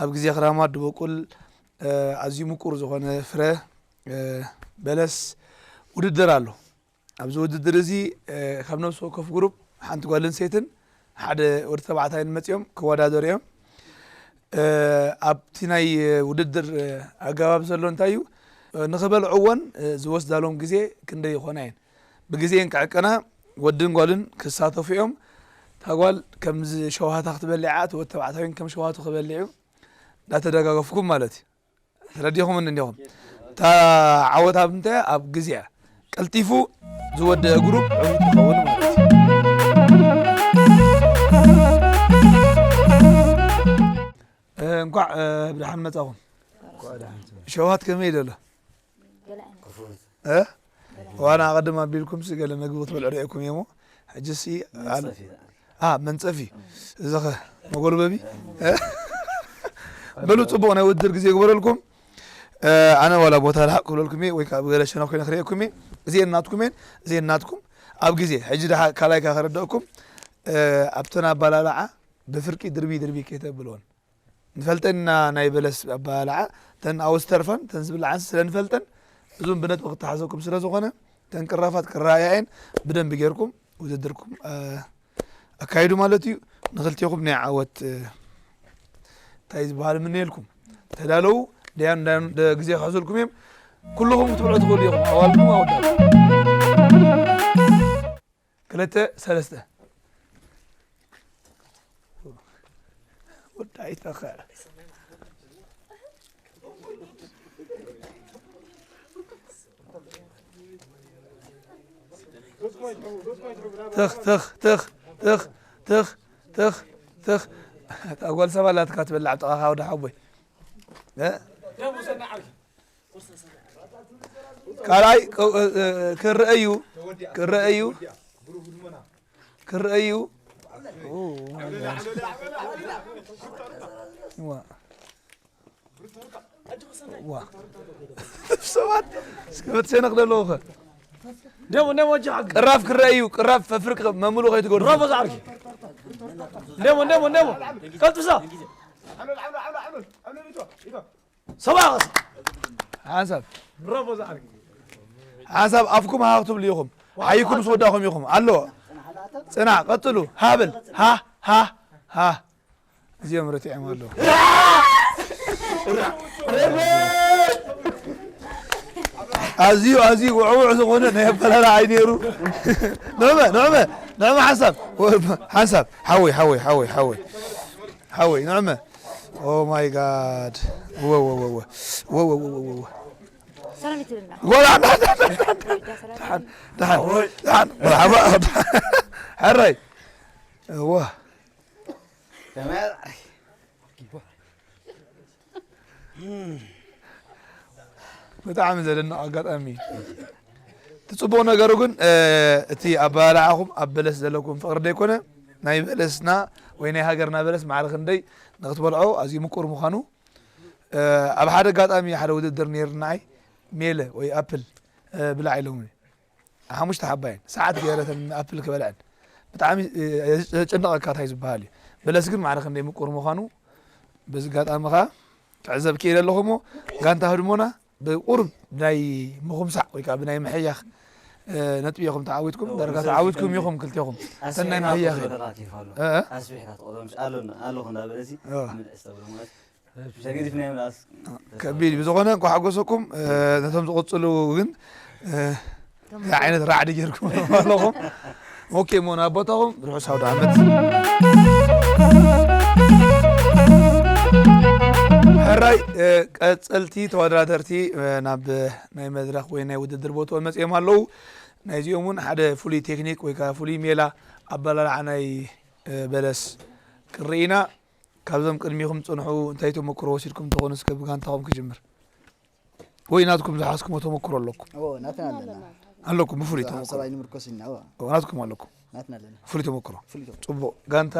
ኣብ ግዜ ክራማት ድበቁል ኣዝዩ ምቁር ዝኾነ ፍረ በለስ ውድድር ኣሎ። ኣብዚ ውድድር እዚ ካብ ነፍሲ ወከፍ ግሩፕ ሓንቲ ጓል ኣንስተይትን ሓደ ወዲ ተባዕታይን መጺኦም ክወዳደሩ እዮም። ኣብቲ ናይ ውድድር ኣገባብ ዘሎ እንታይ እዩ? ንኽበልዕዎን ዝወስዳሎም ግዜ ክንደይ ይኾና እየን። ብግዜን ክዕቀና ወድን ጓልን ክሳተፉ እዮም። እታ ጓል ከም ሸውሃታ ክትበልዕ እያ፣ እቲ ወዲ ተባዕታይ እውን ከም ሸውሃቱ ክበልዕ እዩ። እንዳተደጋገፍኩም ማለት እዩ። ተረዲኹምኒ እንዲኹም። እታ ዓወት ኣብ ምንታይ? ኣብ ግዜ እያ። ቀልጢፉ ዝወደአ ግሩፕ ዕዉት ይኸውን ማለት እዩ። እ፣ እንኳዕ እ፣ ብደሓን መጻኹም። ሸውሃት ከመይ ደሎ? እ? ዋና ኣቐድም ኣቢልኩም ሲ ገለ መግቢ ክትበልዑ ርእየኩም እየ እሞ፣ ሕጂ ሲ ኣን-፣ መንጸፊ። ኣ፣ መንጸፊ። እዚ ኸ መጎልበቢ? እ? በሉ፣ ጽቡቕ ናይ ውድድር ግዜ ይግበረልኩም። እ፣ ኣነ ዋላ ቦታ ልሓቕ ክብለልኩም እየ፣ ወይ ከዓ ብገለ ሸነኽ ኮይነ ክርእየኩም እየ። እዚኤን ናትኩም እየን፣ እዚኤን ናትኩም። ኣብ ግዜ፣ ሕጂ ደሓ ካልኣይ ከ ከረድአኩም። እ፣ ኣብተን ኣባላልዓ ብፍርቂ ድርቢ ድርቢ ከይተብልወን። ንፈልጠን ኢና ናይ በለስ ኣበላልዓ፣ ተን ኣብኡ ዝተርፈን ተን ዝብልዓን ስለ ንፈልጠን፣ እዞም ብነጥቢ ክተሓዘኩም ስለ ዝኾነ፣ ተን ቅራፋት ክረኣያ እየን። ብደንቢ ጌርኩም ውድድርኩም፣ እ፣ ኣካይዱ ማለት እዩ። ንኽልቴኹም ናይ ዓወት፣ እ፣ እንታይ ዝበሃል እምነየልኩም። ተዳለዉ፣ ደያን ዳያን ደ-፣ ግዜ ክሕዙልኩም እዮም። ኩልኹም ክትብልዑ ትኽእሉ ኢኹም፣ ኣዋልድኩም ኣወዳት። ክልተ ሰለስተ። ወዳይ ተኸ ትኽ ትኽ ትኽ ትኽ ትኽ ትኽ ትኽ። እታ ጓል ሰብ ኣላትካ ትበልዕ ኣብ ጥቓኻ ወዲ ሓቦይ። ካልኣይ ክረአዩ ክረአዩ። ክረአዩ። ሰባት እስከ መትሸነኽ ዘለዉ ኸ? ደሞ ደሞ ጃ ቅራፍ ክረአዩ። ቅራፍ ፈፍርቅ መምሉ ከይትገዱ። ሮቦ ዛዕርኪ። ደሞ ደሞ ደሞ ቀልጥሳ። ሰባ ሓንሳብ። ሮቦ ዛዕርኪ። ሓንሳብ ኣፍኩም ሃኽ ትብሉ ኢኹም። ሓይኩም ምስ ወዳኹም ኢኹም። ኣሎ። ጽናዕ፣ ቀጥሉ። ሃብል። ሃ፣ ሃ፣ ሃ። እዚኦም ረቲዖም ኣለዉ። ኣዝዩ፣ ኣዝዩ ውዕውዕ ዝኾነ ናይ ኣበላልዓ እዩ ነይሩ። ንዕመ፣ ንዕመ፣ ንዕመ ሓንሳብ። ሓንሳብ። ሓወይ፣ ሓወይ፣ ሓወይ፣ ሓወይ። ሓወይ፣ ንዕመ። Oh my God። ወ፣ ወ፣ ወ፣ ወ። ወ፣ ወ፣ ወ፣ ወ፣ ወ። ሰላም ይትልና። ወላ፣ ደሓን፣ ደሓን፣ ደሓን፣ ደሓን። መርሓባ። ሕራይ። እዋ። ብጣዕሚ ዘደንቕ ኣጋጣሚ። እቲ ጽቡቕ ነገሩ ግን፣ እ፣ እቲ ኣበላልዓኹም ኣብ በለስ ዘለኩም ፍቕሪ ደይኮነ፣ ናይ በለስና ወይ ናይ ሃገርና በለስ ማዕረ ክንደይ ንክትበልዖ ኣዝዩ ምቁር ምዃኑ፣ እ፣ ኣብ ሓደ ኣጋጣሚ ሓደ ውድድር ነይሩ ንዓይ ሜለ ወይ ኣፕል፣ እ፣ ብላዕ ኢሎምኒ። ሓሙሽተ ሓባየን ሰዓት ገይረ እተን ኣፕል ክበልዐን። ብጣዕሚ፣ እ፣ ዘጨንቐካ እንታይ ዝበሃል እዩ። በለስ ግን ማዕረ ክንደይ ምቁር ምዃኑ በዚ ኣጋጣሚ ኸኣ ክዕዘብ ክኢለ ኣለኹ እሞ፣ ጋንታ ህድሞና ብቁሩብ ብናይ ምኹምሳዕ ወይ ከኣ ብናይ ምሕያኽ፣ እ፣ ነጥቢ ኢኹም ተዓዊትኩም፣ ዳርጋ ተዓዊትኩም ኢኹም ክልቴኹም። እተን ናይ ኣስፊሕና ምሕያኽ ክቕጽሎ እየን። ተላቲፉ ኣሎ። እ፣ እ? ኣስፊሕና ትቕጽሎ፣ ምስ ኣሎና፣ ኣለኹ እንዳበለሲ፣ እ። ምልዕስ ተብሎ ማለት፣ ብሸገዲፍና ምልኣስ። ከቢድ እዩ። ብዝኾነ እንኳዕ ሓጎሰኩም። እ፣ ነቶም ዝቕጽሉ ግን፣ እ፣ እንታይ ዓይነት ራዕዲ ጌርኩም ኣለኹም? ኦኬ፣ እሞ ናብ ቦታኹም ርሑስ ኣውደ ዓመት። ሕራይ፣ እ፣ ቀጸልቲ ተወዳደርቲ፣ እ፣ ናብ ናይ መድረኽ ወይ ናይ ውድድር ቦታኦም መጺኦም ኣለዉ። ናይዚኦም እውን ሓደ ፍሉይ ቴክኒክ ወይ ከኣ ፍሉይ ሜላ ኣበላልዓ ናይ፣ እ፣ በለስ ክንርኢ ኢና። ካብዞም ቅድሚኹም ዝጸንሑ እንታይ ተመክሮ ወሲድኩም ትኾኑ? እስከ ብጋንታኹም ክጅምር። ወይ ናትኩም ዝሓዝኩሞ ተመክሮ ኣለኩም? እዎ፣ ናትና ኣለና። ኣለኩም፣ ብፍሉይ እዛ ተመክሮ። ሓሳብ ኣይንምርኮስ ኢና፣ እዎ። እዎ፣ ናትኩም ኣለኩም። ናትና ኣለና። ፍሉይ ተመክሮ። ፍሉይ ተመክሮ። ጽቡቕ። ጋንታ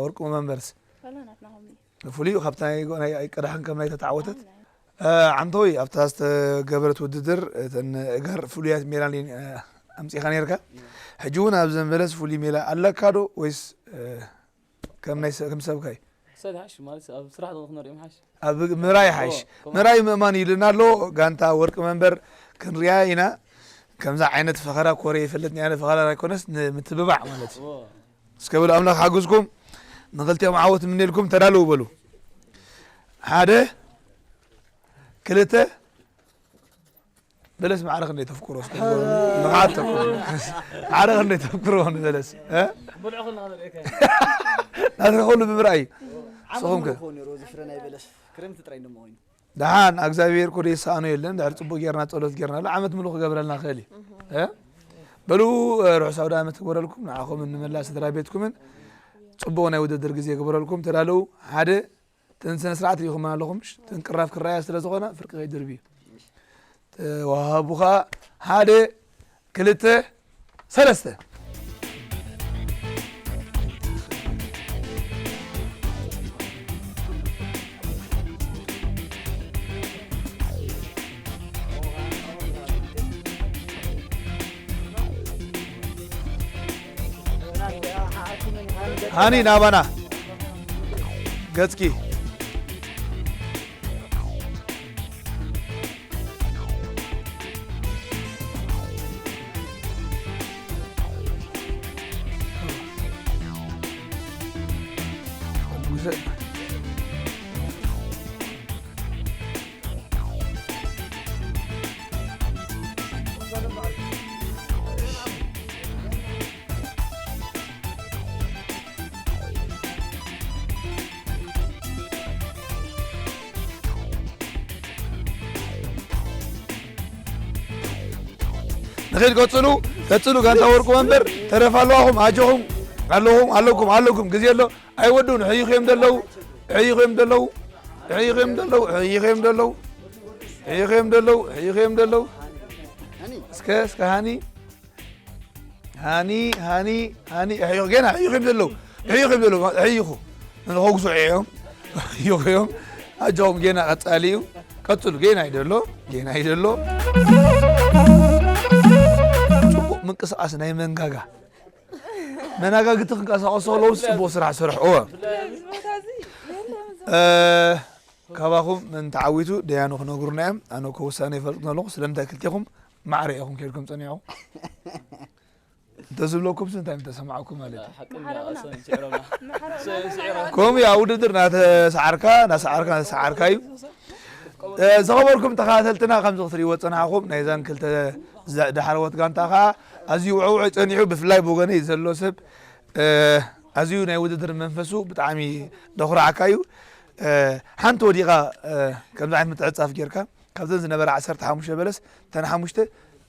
ወርቂ መንበርስ? ዋላ ናትና ከምኡ እዩ። ፍሉይ እዩ፣ ካብታ ናይ፣ ናይ ኣይቀዳሕን ከም ናይ ተተዓወተት? ኣይ፣ ናይ እ፣ ዓንተወይ ኣብታ ዝተገበረት ውድድር እተን እጋር ፍሉያት ሜላ ኔ-፣ እ፣ ኣምጺኻ ኔርካ። ሕጂ እውን ኣብ ዘንበለስ ፍሉይ ሜላ ኣለካ ዶ ወይስ፣ እ፣ ከም ናይ ሰ-፣ ከም ሰብካ እዩ? ሰብ ይሓሽ ማለት ኣብ ስራሕ ዶ ክንሪኦም ይሓሽ? ኣብ ምራይ ይሓሽ። ኦ፣ ከምኡ። ምራይ ምእማን እዩ ኢሉና ኣሎ። ጋንታ ወርቂ መንበር ክንሪኣ ኢና። ከምዛ ዓይነት ፈኸራ ኮረ ይፈልጥ፣ ናይ ፈኸራ ኣይኮነስ ንምትብባዕ ማለት እዩ። ኦ። እስከ በሉ ኣምላኽ ሓግዝኩም። ንኽልቲኦም ዓወት ምንየልኩም ተዳለዉ በሉ። ሓደ፣ ክልተ፣ በለስ ማዕረ ክንደይ ተፍቅሮ እስከ ንዓተኩም። ማዕረ ክንደይ ተፍቅሮ ንበለስ፣ እ? ብልዑ ከለና ንርእየካ። ናትካ ኩሉ ብምርኣይ። ዓመት ንስኹም ከ? ሙሉእ ክኸውን ነይሩ እዚ ፍረ ናይ በለስ። ክረምቲ ጥራይ እንደሞ ኮይኑ። ደሓን፣ እግዚኣብሔር እኮ ዘይሰኣኖ የለን። ድሕሪ ጽቡቕ ጌርና፣ ጸሎት ጌርናሉ፣ ዓመት ምሉእ ክገብረልና ክእል እዩ። እ? በሉ፣ እ፣ ርሑስ ኣውደ ዓመት ክግበረልኩም፣ ንዓኹምን ንመላእ ስድራ ቤትኩምን ጽቡቕ ናይ ውድድር ግዜ ክግበረልኩም። ተዳለዉ። ሓደ፣ እተን ስነ ስርዓት ርኢኹመን ኣለኹም፣ ምሽ? እተን ቅራፍ ክረኣያ ስለ ዝኾና ፍርቂ ከይድርብዩ። ተዋሃቡ ኸኣ፣ ሓደ፣ ክልተ፣ ሰለስተ። ሃኒ ናባና ገጽኪ። ንኸይድ፣ ቀጽሉ፣ ቀጽሉ። ጋንታ ወርቁ መንበር፣ ተረፍ ኣለዋኹም፣ ኣጆኹም፣ ኣለኹም፣ ኣለኩም፣ ኣለኩም። ግዜ ኣሎ፣ ኣይወዱን። ሕይኹ እዮም ዘለዉ፣ ሕይኹ እዮም ዘለዉ፣ ሕይኹ እዮም ዘለዉ፣ ሕይኹ እዮም ዘለዉ፣ ሕይኹ እዮም ዘለዉ፣ ሕይኹ እዮም ዘለዉ። እስከ፣ እስከ ሃኒ፣ ሃኒ፣ ሃኒ፣ ሃኒ፣ ሕይኹ፣ ጌና ሕይኹ እዮም ዘለዉ፣ ሕይኹ እዮም ዘለዉ፣ ሕይኹ። ንኸጉሱ እዮም፣ ሕይኹ እዮም። ኣጆኹም፣ ጌና ቀጻሊ እዩ። ቀጽሉ፣ ጌና እዩ ዘሎ፣ ጌና እዩ ዘሎ። ጽቡቕ ምንቅስቓስ ናይ መንጋጋ። መናጋግቲ ክንቀሳቐሱ ከለዉ ጽቡቕ ስራሕ ስርሑ። እወ። እ፣ ካባኹም መን ተዓዊቱ ደያኑ ክነግሩና እዮም። ኣነ እኮ ውሳነ ይፈልጥ ኣለኹ። ስለምንታይ ክልቴኹም ማዕረ ኢኹም ከይድኩም ጸኒዕኹም? እንተዝብለኩምስ እንታይ ምተሰማዕኩም ማለት እዩ? ሓቅኛ፣ እሶም ስዒሮምና። እሶም ስዒሮም። ከምኡ እዩ፣ ኣብ ውድድር እናተሰዓርካ፣ እናሰዓርካ፣ እናተሰዓርካ እዩ። እ፣ ዝኸበርኩም ተኸታተልትና፣ ከምዚ ክትርእይዎ ዝጸናሕኩም፣ ናይዘን ክልተ ዝ-፣ ዳሕረዎት ጋንታ ኸኣ ኣዝዩ ውዕውዕ ጸኒሑ፣ ብፍላይ ብወገነይ ዘሎ ሰብ፣ እ፣ ኣዝዩ ናይ ውድድር መንፈሱ ብጣዕሚ ዘኹርዓካ እዩ። እ፣ ሓንቲ ወዲቓ፣ እ፣ ከምዚ ዓይነት ምትዕጻፍ ጌርካ፣ ካብዘን ዝነበራ ዓሰርተ ሓሙሽተ በለስ፣ እተን ሓሙሽተ፣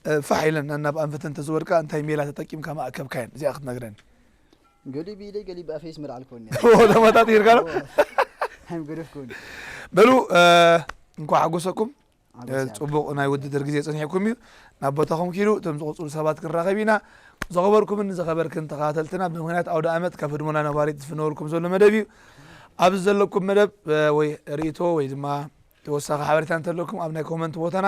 እ፣ ፋሕ ኢለን ናብ ኣንፈተን እንተዝወድቃ፣ እንታይ ሜላ ተጠቂምካ ምኣከብካየን? እዚኣ ክትነግረኒ። ገሊኡ ብኢደይ፣ ገሊኡ ብኣፈይ ስምር ኣልኮኒ። ተመጣጢርካ ነው? ኣይም ገደፍኩን። በሉ፣ እ፣ እንኳዕ ሓጎሰኩም። ሓጎስ እ፣ ይሃብኩም። ጽቡቕ ናይ ውድድር ግዜ ጸኒሕኩም እዩ። ናብ ቦታኹም ኪዱ፣ እቶም ዝቕጽሉ ሰባት ክንራኸብ ኢና። ዝኸበርኩምን ዝኸበርክን ተኸታተልትና፣ ብምኽንያት ኣውደ ኣመት ካብ ህድሞና ነባሪት ዝፍነወልኩም ዘሎ መደብ እዩ። ኣብዚ ዘለኩም መደብ፣ እ፣ ወይ ርእይቶ ወይ ድማ ተወሳኺ ሓበሬታ እንተለኩም፣ ኣብ ናይ ኮመንት ቦታና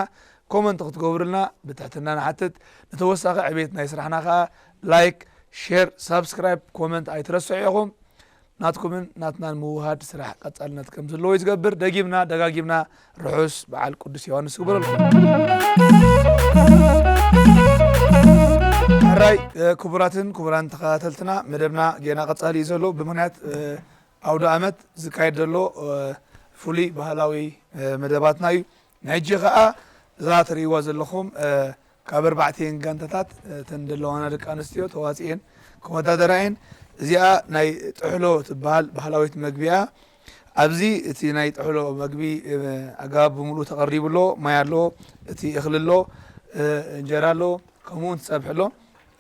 ኮመንት ክትገብሩልና ብትሕትና ንሓትት። ንተወሳኺ ዕቤት ናይ ስራሕና ከኣ ላይክ፣ ሼር፣ ሳብስክራይብ፣ ኮመንት ኣይትረስዑ ኢኹም። ናትኩምን ናትናን ምውሃድ ስራሕ ቀጻልነት ከም ዘለዎ እዩ ዝገብር። ደጊምና ደጋጊምና ርሑስ በዓል ቅዱስ ዮሃንስ ይግበረልኩም። ሕራይ፣ እ፣ ክቡራትን ክቡራን ተኸታተልትና፣ መደብና ጌና ቀጻሊ እዩ ዘሎ። ብምኽንያት፣ እ፣ ኣውደ ኣመት ዝካየድ ዘሎ፣ እ፣ ፍሉይ ባህላዊ፣ እ፣ መደባትና እዩ። ንሕጂ ኸኣ እዛ ትርእይዋ ዘለኹም፣ እ፣ ካብ ኣርባዕቲኤን ጋንታታት፣ እ፣ እተን ዘለዋና ደቂ ኣንስትዮ ተዋጺኤን ክወዳደራ እየን። እዚኣ ናይ ጥሕሎ ትበሃል ባህላዊት መግቢ እያ። ኣብዚ እቲ ናይ ጥሕሎ መግቢ፣ እ፣ ኣገባብ ብምሉኡ ተቐሪቡ ኣሎ። ማይ ኣሎ፣ እቲ እኽሊ ኣሎ፣ እ፣ እንጀራ ኣሎ፣ ከምኡ እውን ጸብሒ ኣሎ።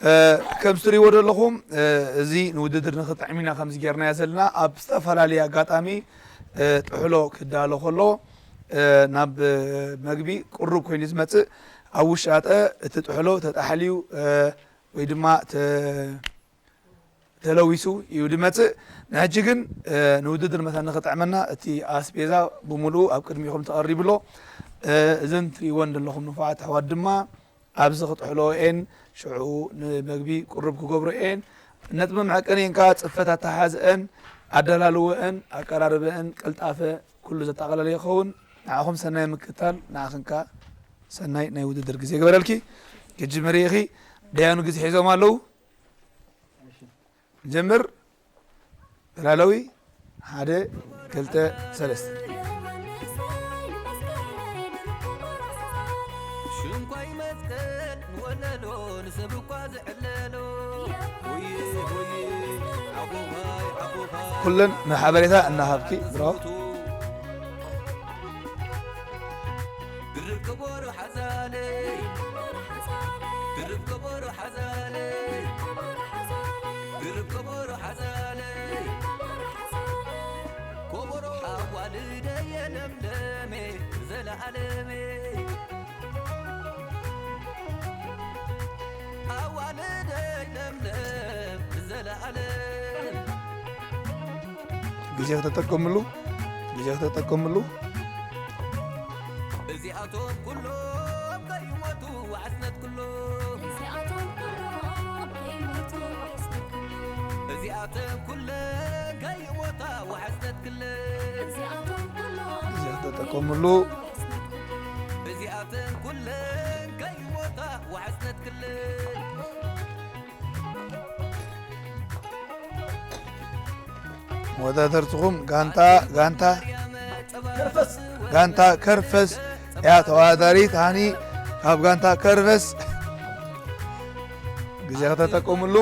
እ፣ ከም ትርእይዎ ዘለኹም፣ እ፣ እዚ ንውድድር ንኽጥዕም ኢና ከምዚ ጌርናዮ ዘለና። ኣብ ዝተፈላለየ ኣጋጣሚ፣ እ፣ ጥሕሎ ክዳሎ ከሎ፣ እ፣ ናብ፣ እ፣ መግቢ ቅሩብ ኮይኑ ዝመጽእ፣ ኣብ ውሻጠ እቲ ጥሕሎ ተጣሕልዩ፣ እ፣ ወይ ድማ ተ-፣ ተለዊሱ እዩ ዝመጽእ። ንሕጂ ግን፣ እ፣ ንውድድር መታን ንኽጥዕመና እቲ ኣስቤዛ ብምሉኡ ኣብ ቅድሚኹም ተቐሪቡ ኣሎ። እ፣ እዘን ትርእይወን ዘለኹም ንፉዓት ኣሕዋት ድማ ኣብዚ ክጥሕልኦ እየን፣ ሽዑ ንመግቢ ቅሩብ ክገብሮ እየን። ነጥቢ መዐቀኒአን ከኣ ጽፈት ኣተሓሕዝአን፣ ኣደላልወአን፣ ኣቀራርበአን፣ ቅልጣፈ፣ ኩሉ ዘጠቓለለ ይኸውን። ንዓኹም ሰናይ ምክትታል፣ ንዓኽን ከኣ ሰናይ ናይ ውድድር ግዜ ይግበረልኪ። ክትጅምሪ ኢኺ። ደያኑ ግዜ ሒዞም ኣለዉ። ንጀምር። ተላለዊ፣ ሓደ፣ ክልተ፣ ሰለስተ። ሽንኳይ መስቀል ወለሎ ንሰብ እኳ ዝዕለሎ። ሆይ፣ ሆይ፣ ዓኾኻይ፣ ዓኾኻይ። ኩለን ንሓበሬታ እናሃብኪ፣ ብራቮ። ድርብ ከበሮ ሓዛለይ፣ ድርብ ከበሮ ሓዛለይ፣ ድርብ ከበሮ ሓዛለይ፣ ከበሮ ኣዋልደየ ለምለመ ዘለዓለመ። ኣዋልደይ ለምለም ዘለዓለም። ግዜ ከተጠቀምሉ፣ ግዜ ከተጠቀምሉ። እዚኣቶም ኩሎም ከይሞቱ ወዓስነት ኩሎም። እዚኣቶም ኩሎም ከይሞቱ ወዓስነት ኩሎም። እዚኣተን ኩለን ከይሞታ ወዓስነት ክለን። እዚኣቶም ኩሎም ግዜ ከተጠቀምሉ። ከይሞቱ ወዓስነት ኩሎም። እዚኣተን ኩለን ከይሞታ ወዓስነት ክለን። መወዳደርትኹም ጋንታ፣ ጋንታ፣ ጋንታ ከርፈስ እያ ተወዳዳሪት ሃኒ ካብ ጋንታ ከርፈስ። ግዜ ከተጠቀምሉ።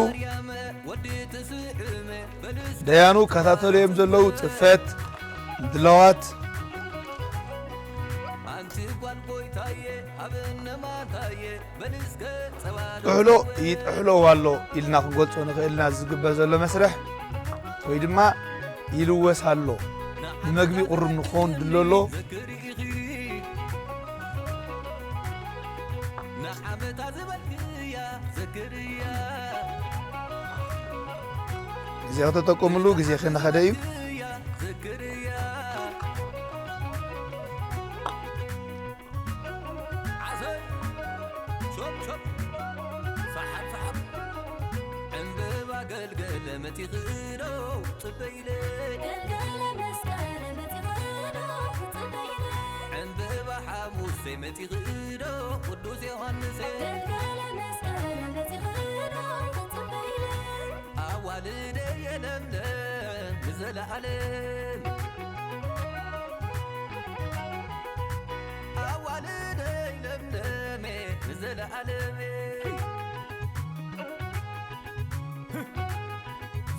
ደያኑ ከታተሉ እዮም ዘለዉ። ጽፈት፣ ድለዋት። ኣንቲ ጓል ጎይታየ ኣብ እነማንታየ በልስከ ጸባዶ ጥሕሎ ይጥሕሎ ኣሎ ኢልና ክንገልጾ ንኽእልና ዝግበር ዘሎ መስርሕ ወይ ድማ ይልወስ ኣሎ። ንመግቢ ቁሩብ ንክኸውን ድሎ ኣሎ። ንዓመታ ዝበልክያ ዘክርያ ግዜ ከተጠቀምሉ ግዜ ከናኸደ እዩ። ዘክርያ ዓሰብ ሾፕ ሾፕ ሰሓብ ሰሓብ ዕምበባ ገልገለ መቲኽዶ ጽበይለ ገልገለ መስቀል መቲኽዶ ጽበይለ ዕምበባ ሓሙሴ መቲኽዶ ቅዱስ ዮሃንሴ ገልገለ መስቀል መቲኽዶ ጽበይለ ኣዋልደ የለምለም ንዘለዓለም ኣዋልደይ ለምለሜ ንዘለዓለሜ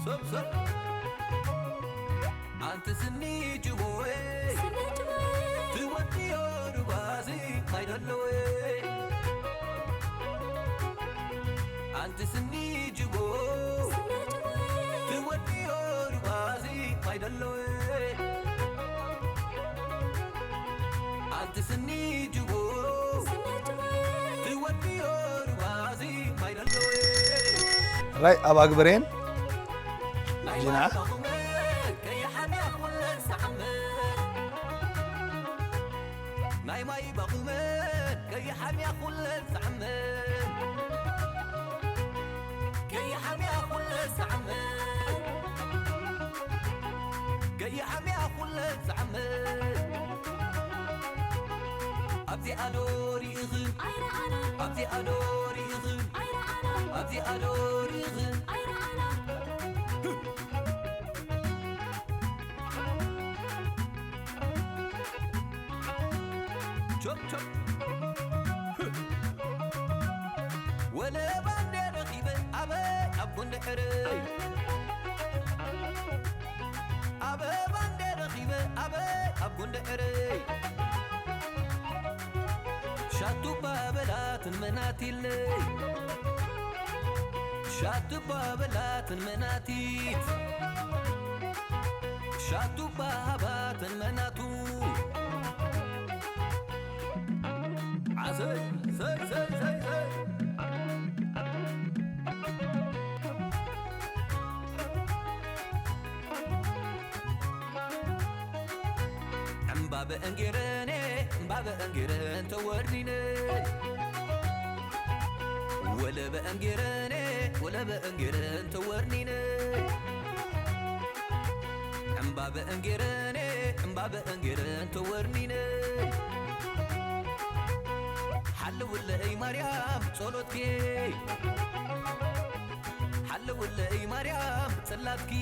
ሰብ ሰብ ኣንቲ ስኒ ጅቦዬ ትወድዮ ዱባሲ ማይደለወ ኣንቲ ስኒ ጅቦ ትወድዮ ዱባሲ ማይደለወ ኣንቲ ስኒ ጅቦ ትወድዮ ዱባሲ ማይደለወ ራይ ኣብ ኣግበሬን ጅና ናይ ማይ ባቑመን ከይሓምያ ኩለን ዝዓመን ከይሓምያ ኩለን ዝዓመን ከይሓምያ ኩለን ዝዓመን ኣብዚኣ ዶ ርኢኽን ኣብዚኣ ዶ ርኢኽን ኣብዚኣ ዶ ርኢኽን ቾፕ ቾፕ ወለባ እንደ ረኺበ ኣበ ኣብ ጎንደዕረ ኣበባ እንደ ረኺበ ኣበ ኣብ ጎንደዕረ ሻቱባ በላትን መናቲለይ ሻቱባ በላትን መናቲት ሻቱባ ሃባትን መናቱ ዓሰይ ሰይ ሰይ ሰይ ሰይ ዕምባበ እንጌረኔ እምባበ እንጌረን ተወርኒነ ወለበ እንጌረኔ ወለበ እንጌረን ተወርኒነ ዕምባበ እንጌረኔ ዕምባበ እንጌረን ተወርኒነ ሓልውለይ ማርያም ጸሎትኪ ሓልውለይ ማርያም ጽላትኪ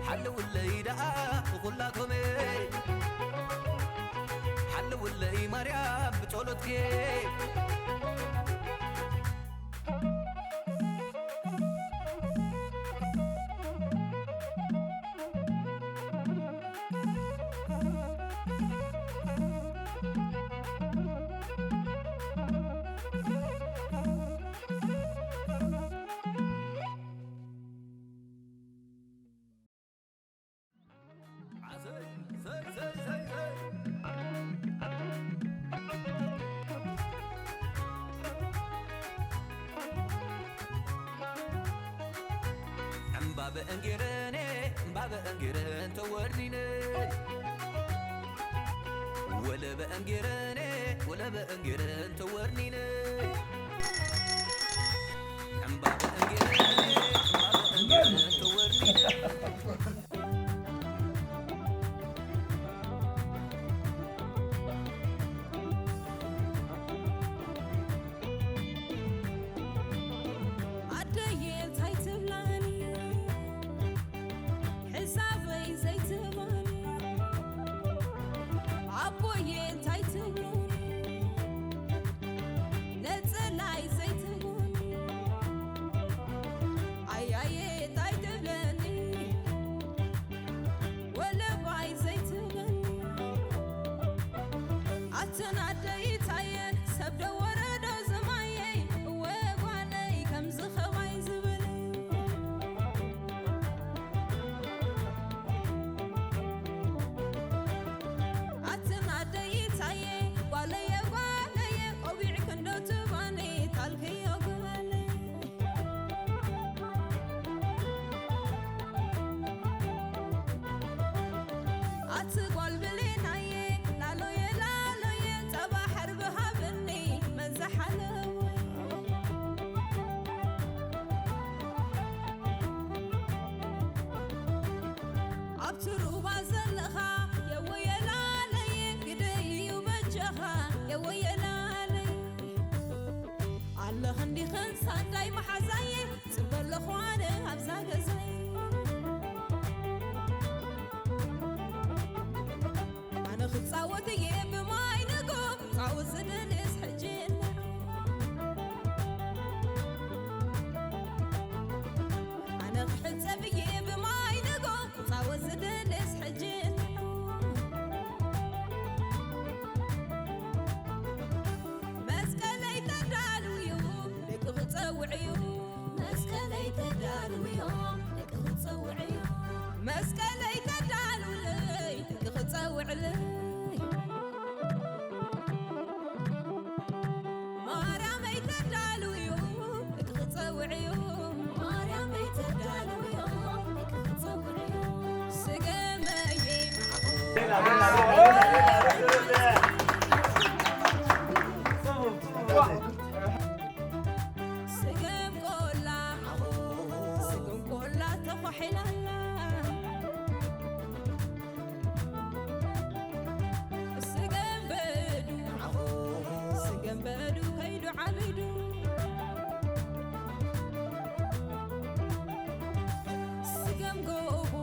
ሓልውለይ ደኣ ብኹላቶመይ ሓልውለይ ማርያም ብጸሎትኪ ዕምባበ እንጌረኔ ዕምባበ እንጌረን ተወርኒነ ወለበ እንጌረኔ ወለበ እንጌረን ተወርኒነ ዕምባበ እንጌረኔ ዕምባበ እንጌረን ተወርኒነ ኣደየ እንታይ ትብላኒ ሕሳበይ ዘይትህባኒ ኣቦየ እንታይ ትብሉኒ ነፀላይ ዘይትህቡኒ ኣያየ እንታይ ትብለኒ ወለባይ ዘይትህበኒ ትናደይ ታየ ሰብ ዶ ወረዶ ዝማየይ እወ ጓለይ ከምዚ ኸባይ ዝብል ኣትናደይ ታየ ጓለየ ጓለየ ቆቢዕ ክንዶ ትባኒ ታልክዮ ጓለይ ኣቲ ጓል ብሌናየ ላሎየ ላሎየ ጸባ ሕርቢ ሃብኒ መን ዝሓለወ ኣብቲ ሩባ ዘለኻ የወየ ላለየ ግደይ እዩ በጃኻ የወየ ላለየ ኣለኽን ዲኽን ሳዳይ መሓዛየ ጽበ ኣለኹ ኣነ ኣብዛ ገዛየ ኣነ ክጻወት እየ ብማይ ንጎ ጻወት ዝደልስ ሕጂ ኣነ ክሕጸብ እየ ብማይ ንጎ ጻወት ዝደልስ ሕጂ መስቀለይ ተዳልውዩ ደቂ ክጸውዕዩ መስቀለይ ተዳልውዮም ደቂ ክጸውዕዩ መስቀለይ ተዳልውለይ ደቂ ክጸውዕለይ ማርያመይ ተዳልውዩ ደቂ ክጸውዕዩ ማርያመይ ተዳልውዮ ደቂ ክጸውዕዩ ስገመየ ስገም ቆላ ስገም ቆላ ተኳሒላላ ስገም በዱ ስገም በዱ ከይዱ ዓቢዱ ስገም ጎቦ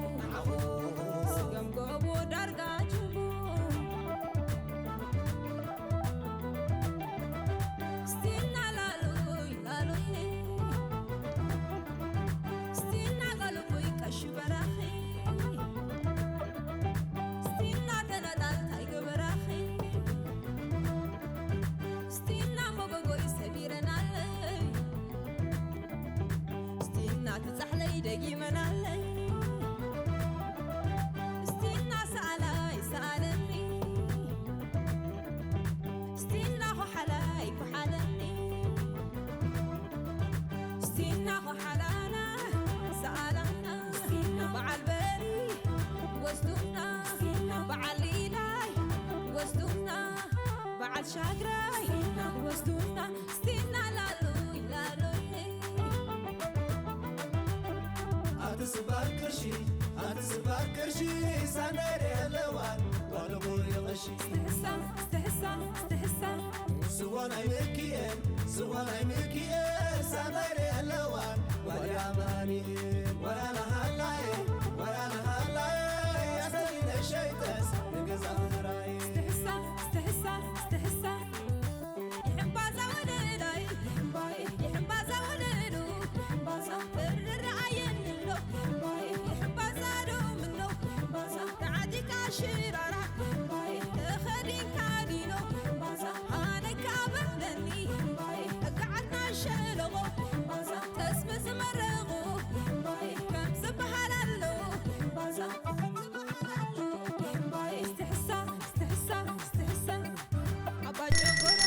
ስገም ጎቦ ዳርጋ ጅቡ ስቲና ላሉይ ላሉይ ስቲና ጋልቡይ ቀሺ በራኺ ስቲና ተነጣልታይ ግበራኺ ስቲና መጎጎይ ሰቢረናለይ ስቲና ትጻሕለይ ደጊመናለይ ስቲና ሰኣላይ ሰኣለኒ ስቲና ኹሓላይ ኩሓለኒ ስቲና ኹሓላና ሰኣላና ስቲና በዓል በሪ ወስዱና ስቲና በዓል ኢላይ ወስዱና በዓል ሻግራይ ወስዱና ስቲና ላሉይ ላሉይ ኣቲ ስባር ቅርሺ ኣቲ ስባር ቅርሺ ሳናይረ የለዋን ዋለቦ የቐሺ ስትሕሳ ስትሕሳ ስትሕሳ ስዋ ናይ ምክኤል ስዋ ናይ ምክኤል ሳናይረ የለዋን ዋልያ ኣማኑኤል ወራና ሃላየ ወራና ሃላየ ያሰሪነ ሸይጠስ ንገዛ ምህራየ ስትሕሳ ስትሕሳ ስትሕሳ ይሕምባዛ ወለላይ ይሕምባይ ይሕምባዛ ወለሉ ይሕምባዛ እርር ኣየንሎ ይሕምባይ ይሕምባዛ ዶ ምኖ ይሕምባዛ ተዓዲካ ሽራራ ይሕምባይ ተኸዲንካ ዲኖ ይሕምባዛ ኣነ ካበለኒ ይሕምባይ እግዓትና ሸለቦ ይሕምባዛ ተስሚ ዝመረቑ ይሕምባይ ከም ዝበሃል ኣሎ ይሕምባዛ ይሕምባይ ስትሕሳ ስትሕሳ ስትሕሳ ኣባ ጨጎራ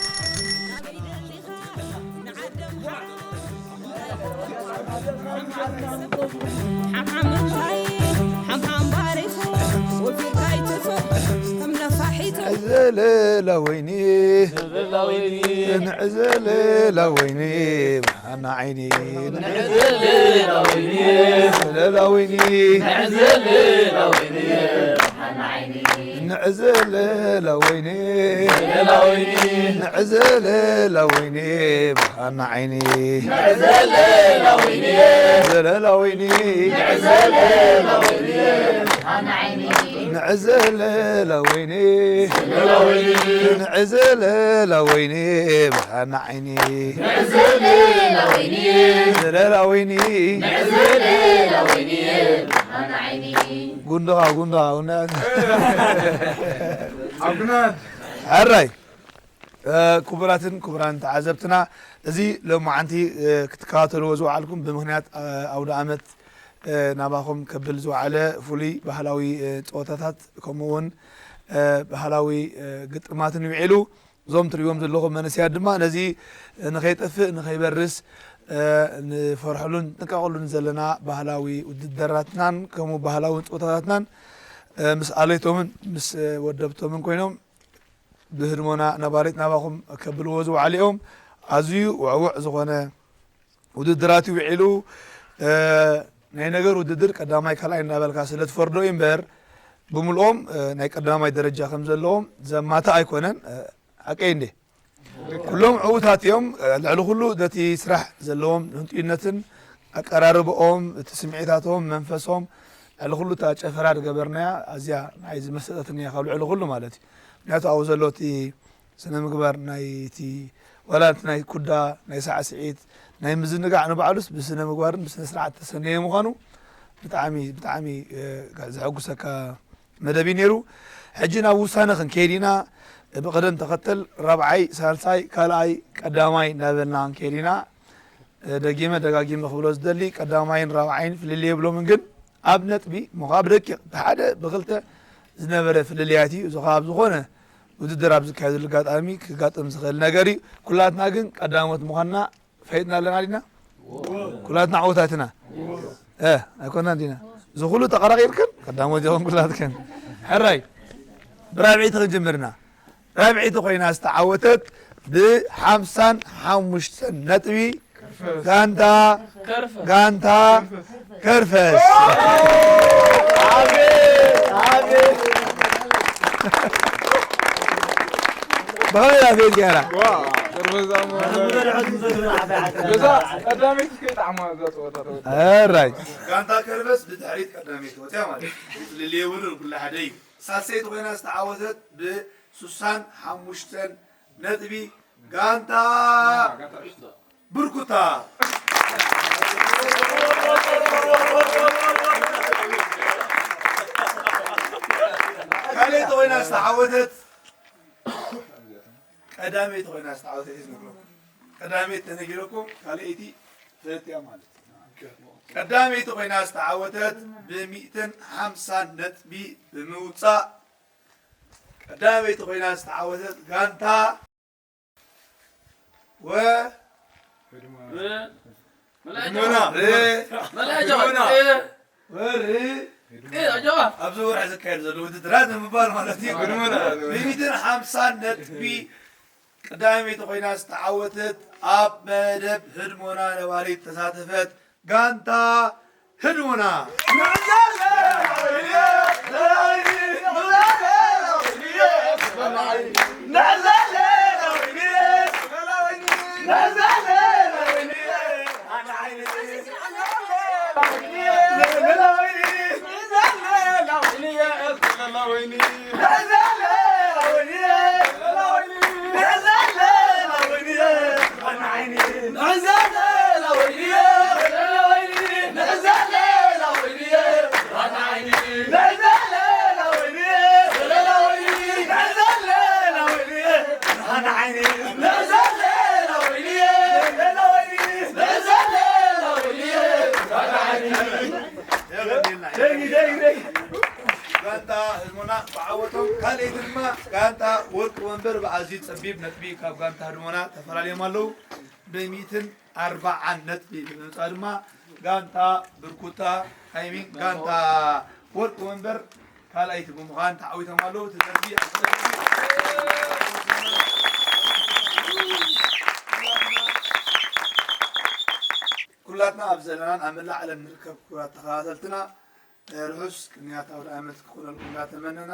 ናበይ ደሊኻ ንዓደም ሓምሓም እንታይ ሓምሓም ባሪኹ ወፊርካ ይትፉእ ከም ነፋሒቱ ዘለላ ወይኒ ዘለላ ወይኒ ንዕዘለላ ወይኒ ብርሃና ዓይኒ ንዕዘለላ ወይኒ ዘለላ ወይኒ ንዕዘለላ ወይኒ ንዕዘለላ ወይኒ ዘለላ ወይኒ ንዕዘለላ ወይኒ ብርሃና ዓይኒ ንዕዘለላ ወይኒ ዘለላ ወይኒ ንዕዘለላ ወይኒ ብርሃና ዓይኒ ንዕዘለላ ወይኒ ዘለላ ወይኒ ንዕዘለላ ወይኒ ብርሃና ዓይኒ ንዕዘለላ ወይኒ ዘለላ ወይኒ ንዕዘለላ ወይኒ ብርሃና ዓይኒ ጉንድኻ ጉንድኻ ጉንድኻ ኣጉናት ሕራይ ክቡራትን ክቡራን ተዓዘብትና፣ እዚ ሎማዓንቲ ክትከታተልዎ ዝወዓልኩም ብምኽንያት ኣውደ ኣመት ናባኹም ከብል ዝወዓለ ፍሉይ ባህላዊ ፀወታታት ከምኡ እውን ባህላዊ ግጥማትን ውዒሉ። እዞም ትሪእዎም ዘለኹም መንእሰያት ድማ ነዚ ንኸይጠፍእ ንኸይበርስ ንፈርሐሉን ንጥንቀቐሉን ዘለና ባህላዊ ውድድራትናን ከምኡ ባህላዊ ፀወታታትናን ምስ ኣለይቶምን ምስ ወደብቶምን ኮይኖም ብህድሞና ነባሪት ናባኹም ከብልዎ ዝወዓሉ እዮም። ኣዝዩ ውዕውዕ ዝኾነ ውድድራት እዩ ውዒሉ። ናይ ነገር ውድድር ቀዳማይ ካልኣይ እናበልካ ስለ ትፈርዶ እዩ እምበር ብምልኦም ናይ ቀዳማይ ደረጃ ከም ዘለዎም ዘማታ ኣይኮነን። ሓቀይ እንዴ? ኩሎም ዕዉታት እዮም። ልዕሊ ኩሉ ነቲ ስራሕ ዘለዎም ህንጡይነትን ኣቀራርብኦም እቲ ስምዒታቶም መንፈሶም ልዕሊ ኩሉ እታ ጨፈራ ዝገበርናያ ኣዝያ ናይ ዝመሰጠትኒ እያ ካብ ልዕሊ ኩሉ ማለት እዩ። ምክንያቱ ኣብኡ ዘሎ እቲ ስነ ምግባር ናይ እቲ ዋላ እቲ ናይ ኩዳ ናይ ሳዕስዒት ናይ ምዝንጋዕ ንባዕሉስ ብስነ ምግባርን ብስነ ስርዓት ተሰነየ ምዃኑ ብጣዕሚ ብጣዕሚ ዘሐጉሰካ መደብ እዩ ነይሩ። ሕጂ ናብ ውሳነ ክንከይድ ኢና። ብቕደም ተኸተል ራብዓይ፣ ሳልሳይ፣ ካልኣይ፣ ቀዳማይ እናበልና ክንከይድ ኢና። ደጊመ ደጋጊመ ክብሎ ዝደሊ ቀዳማይን ራብዓይን ፍልልይ የብሎምን፣ ግን ኣብ ነጥቢ እሞ ከዓ ብደቂቕ ብሓደ ብክልተ ዝነበረ ፍልልያት እዩ። እዚ ከዓ ኣብ ዝኾነ ውድድር ኣብ ዝካየደሉ ኣጋጣሚ ክጋጥም ዝኽእል ነገር እዩ። ኩላትና ግን ቀዳሞት ምዃንና ፈይጥና ኣለና ዲና? ኩላትና ዕውታት ኢና። እ፣ ኣይኮናን ዲና? እዚ ኩሉ ተቐራቒርክን ቀዳሞት ኢኹም ኩላትክን። ሕራይ፣ ብራብዒቲ ክንጅምር ኢና። ራብዒቲ ኮይና ዝተዓወተት ብሓምሳን ሓሙሽተን ነጥቢ ጋንታ፣ ከርፈስ። ጋንታ ከርፈስ። ኣቤት፣ ኣቤት። ብኸመይ ኢላ ፌል ገይራ? ዋ፣ ጥርሙዝ ኣሞ-፣ በዛ ቀዳመይቲ ከይጣዕማ እዛ ጸወታ ተወዲኣ። ኣራይ። ጋንታ ከርበስ ብድሕሪት ቀዳመይቲ ወጽያ ማለት እዩ። ፍልልይ የብሉን፣ ኩሉ ሓደ እዩ። ሳልሰይቲ ኮይና ዝተዓወተት ብሱሳን ሓሙሽተን ነጥቢ ጋንታ ብርኩታ። ካልኣይቲ ኮይና ዝተዓወተት፣ ቀዳመይቲ ኮይና ዝተዓወተት እዩ ዝነግረኩም። ቀዳመይቲ ተነጊረኩም፣ ካልኣይቲ ፍልጥ እያ ማለት እዩ። ቀዳመይቲ ኮይና ዝተዓወተት ብሚእትን ሓምሳን ነጥቢ ብምውፃእ ቀዳመይቲ ኮይና ዝተዓወተት ጋንታ ወ-፣ ብ-፣ መላእ ህድሞና። ጀዋ-፣ ብ-፣ መላእ ጀዋ-፣ ህድሞና። እ-፣ ወሪ። እ-፣ ጀዋ-፣ ኣብዚ ወርሒ ዝካየድ ዘሎ ውድድራት ንምባል ማለት እዩ። ህድሞና። ብሚእትን ሓምሳን ነጥቢ ቀዳመይቲ ኮይና ዝተዓወተት ኣብ መደብ ህድሞና ነባሪት ተሳተፈት ጋንታ ህድሞና። ጋንታ ህድሞና ብዓወቶም፣ ካልኣይቲ ድማ ጋንታ ወርቂ ወንበር ብኣዝዩ ጸቢብ ነጥቢ ካብ ጋንታ ህድሞና ተፈላልዮም ኣለዉ። ብሚእትን ኣርባዓን ነጥቢ ብምምጻእ ድማ ጋንታ ብርኩታ፣ I mean ጋንታ ወርቂ ወንበር ካልኣይቲ ብምዃን ተዓዊቶም ኣለዉ። እቲ ደርቢ ኣብ ኩላትና ኣብ ዘለናን ኣብ መላእ ዓለም ንርከብ ክቡራት ተኸታተልትና፣ ርሑስ ቅንያት ኣውደ ዓመት ክኾነልኩም እንዳተመነና፣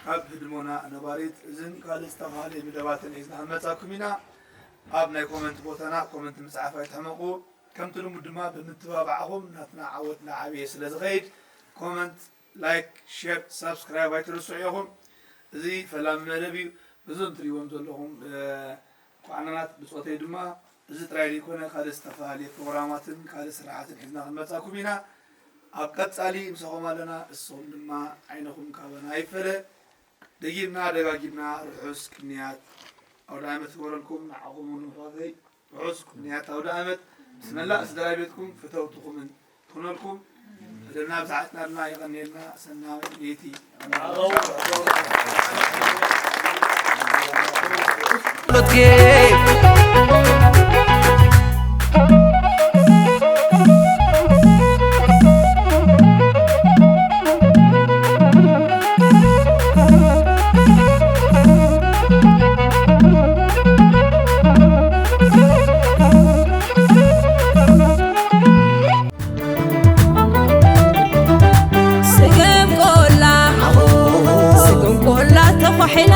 ካብ ህድሞና ነባሪት እዝን ካልእ ዝተፈላለየ መደባትን ሒዝና ክንመጻኩም ኢና። ኣብ ናይ ኮመንት ቦታና ኮመንት ምጽሓፍ ኣይትሕመቑ። ከምቲ ልሙድ ድማ ብምትባባዕኹም ናትና ዓወት እናዓበየ ስለ ዝኸይድ፣ ኮመንት፣ ላይክ፣ ሼር፣ ሳብስክራይብ ኣይትርስዑ ኢኹም። እዚ ፈላሚ መደብ እዩ። እዞም ትሪእዎም ዘለኹም፣ እ፣ ኳዕናናት ብጾተይ ድማ እዚ ጥራይ ዘይኮነ ካልእ ዝተፈላለየ ፕሮግራማትን ካልእ ስራሓትን ሒዝና ክንመጻኩም ኢና። ኣብ ቀጻሊ ምሳኹም ኣለና። እሶም ድማ ዓይንኹም ካባና ኣይፈለ። ደጊምና ደጋጊምና ርሑስ ቅንያት ኣውደ ዓመት ይግበረልኩም። ንዓኹም እውን ምሕዋተይ ርሑስ ኩንያት ኣውደ ዓመት ምስ መላእ ስድራ ቤትኩም ፍተውትኹምን ትኹነልኩም። መደብና ብዝሓትና ድማ የቐንየልና። ሰናይ ለይቲ። ስገም ቆላ ስገም ቆላ ተኳሒላ